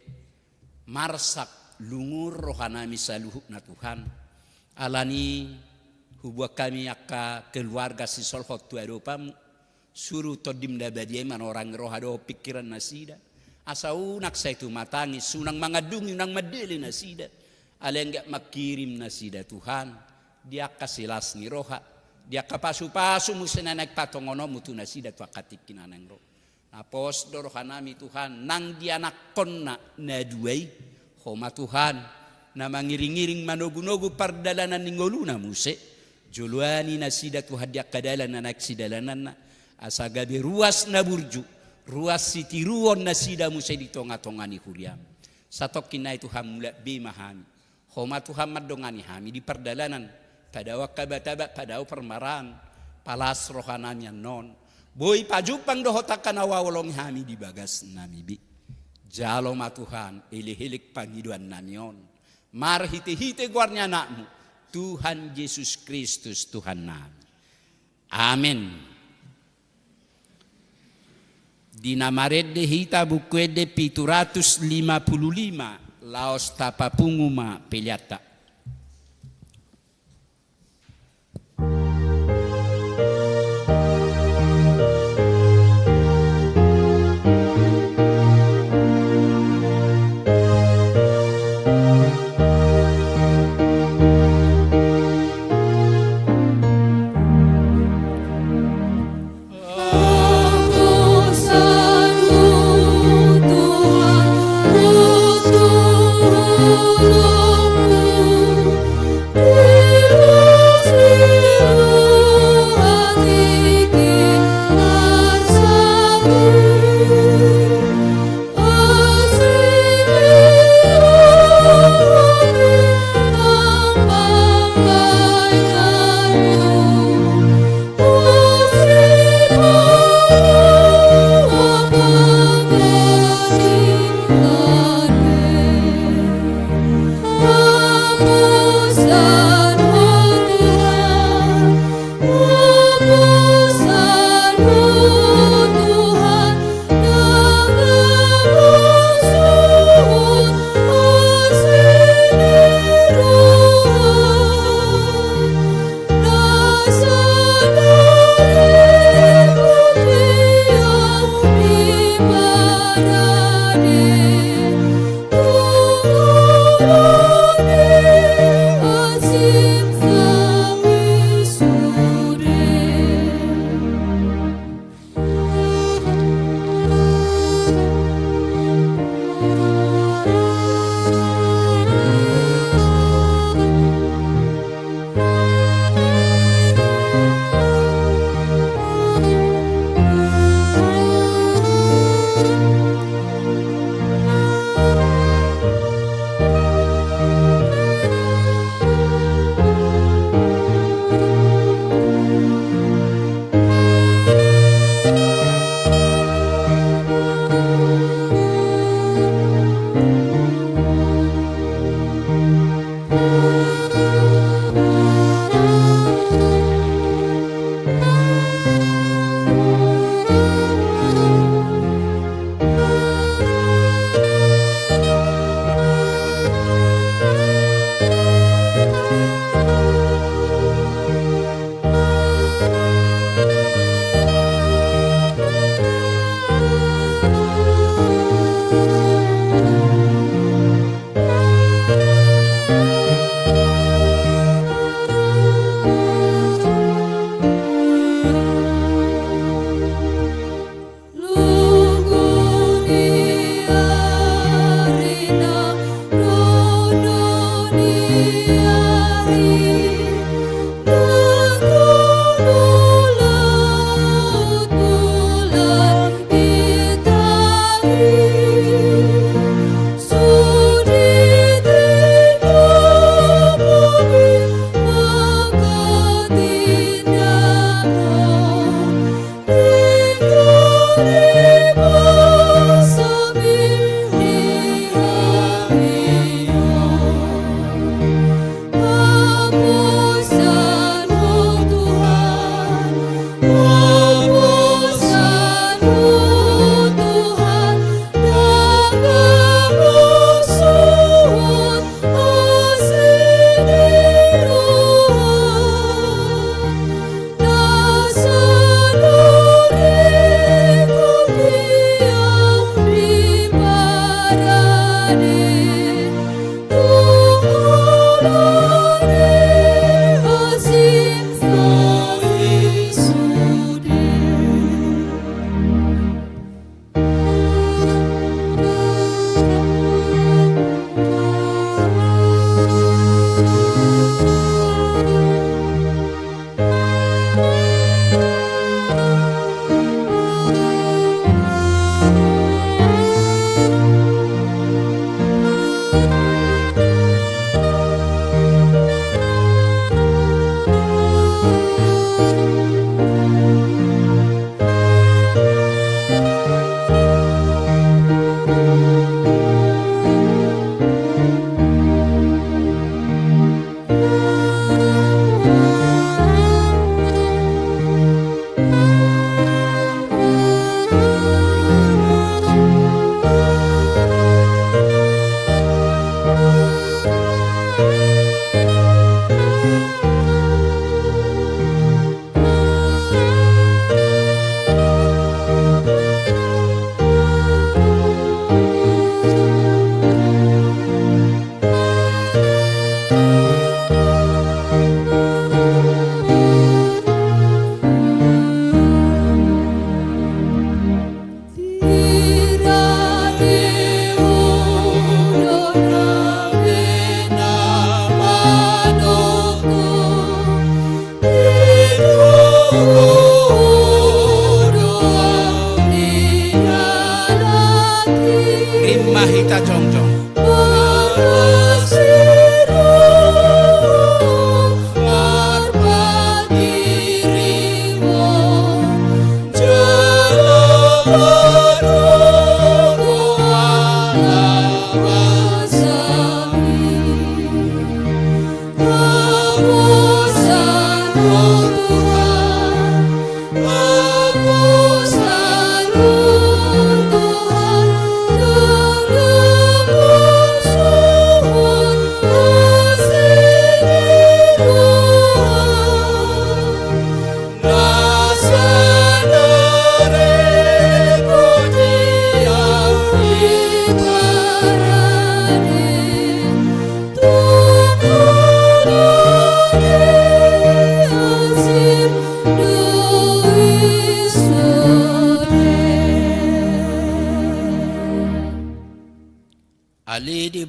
Marsak lungun rohanami saluhutna Tuhan. Alani huboan hami angka keluarga sisolhot tu adopanmu. Suru Tondim na badia i manorangi roha dohot pingkiran nasida. Asa unang sai tumatangis, unang mangandungi, unang mandele nasida. Alai anggiat mangkirim nasida Tuhan, di angka silas ni roha, di angka pasupasu muse na naeng patongononmu tu nasida tu angka tingki na naeng ro. Na pos do rohanami Tuhan, nang di anakkonna na dua i, Ho ma Tuhan, na mangiringiring manogunogu pardalanan ni ngoluna muse, joloani nasida Tuhan di angka dalan na naeng sidalananna, asa gabe ruas na burju, ruas sitiruon nasida muse di tongatonga ni huriam. Satongkin nai Tuhan, mulak be ma hami. Ho ma Tuhan mandongani hami di pardalanan, padao angka batabat, padao parmaraan, palas rohanami annon. Boi pajumpang dohot angka na huhaholongi hami di bagasnami be. Jalo ma Tuhan, elekelek pangidoannami on. Marhitehite goar ni Anakmu, Tuhan Jesus Kristus Tuhannami. Amen. Di na marende hita Buku Ende pitu ratus lima puluh lima, laos tapapungu ma peleanta.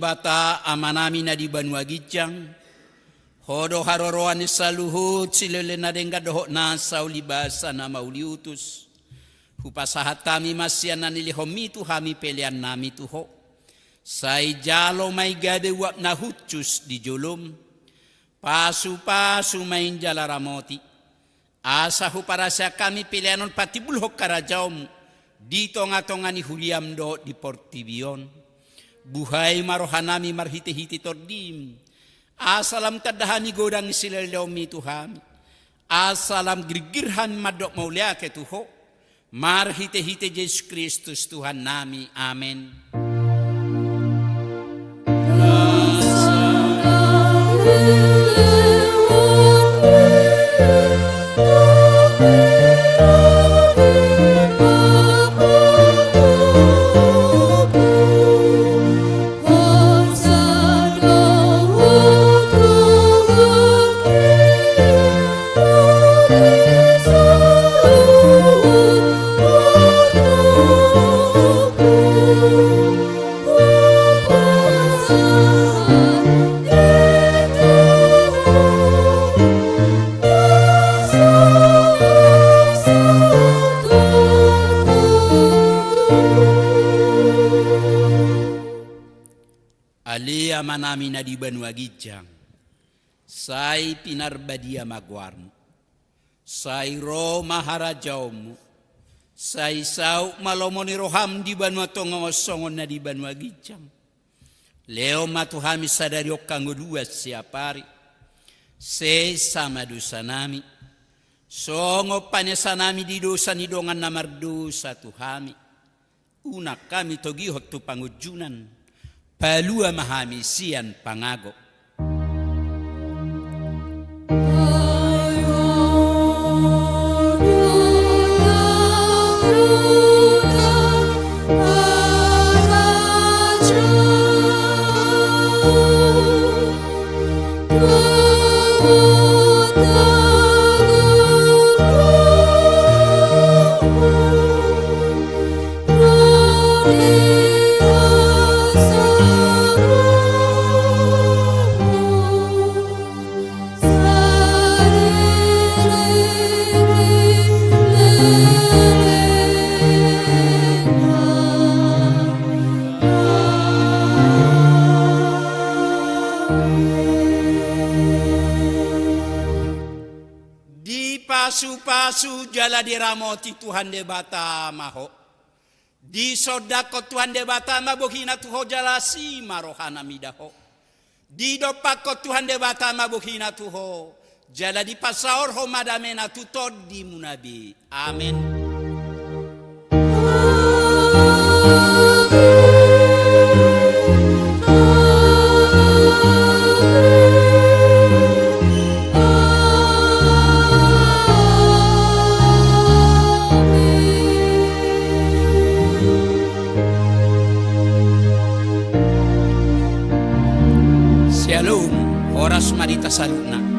Debata Amanami na di banua ginjang, Ho do haroroan ni saluhut silehonlehon na denggan dohot nasa ulibasa na mauliutus. Hupasahat hami ma sian na nilehonMi tu hami peleannami tu Ho. Sai jalo ma i gabe uap na hushus di jolom. Pasupasu ma i jala ramoti, asa huparaseak hami pelean on patimbulhon harajaonMu di tongatonga ni huliaM dohot di portibi on. Buhai ma rohanami marhitehite TondiM, asa lam tanda hami godang ni silehonlehonMi tu hami, asa lam girgir hami mandok mauliate tu Ho, marhitehite Jesus Kristus Tuhannami. Amen. Ale Amanami na di banua ginjang, sai pinarbadia ma goarMu. Sai ro ma harajaonMu. Sai saut ma lomo ni rohaM di banua tonga on songon na di banua ginjang. Lehon ma tu hami sadari on hangoluan siapari. Sesa ma dosanami, songon panesanami di dosa ni dongan na mardosa tu hami. Unang hami togihon tu pangunjunan. Palua ma hami sian pangago. Dipasupasu jala diramoti Tuhan Debata ma ho. Disondangkon Tuhan Debata ma bohiNa tu ho jala asi ma rohaNa mida ho. Didompakkon Tuhan Debata ma bohiNa tu ho, jala dipasaorhon ma dameNa tu tondimuna be. Amen. Syalom, horas ma di hita saluhutna.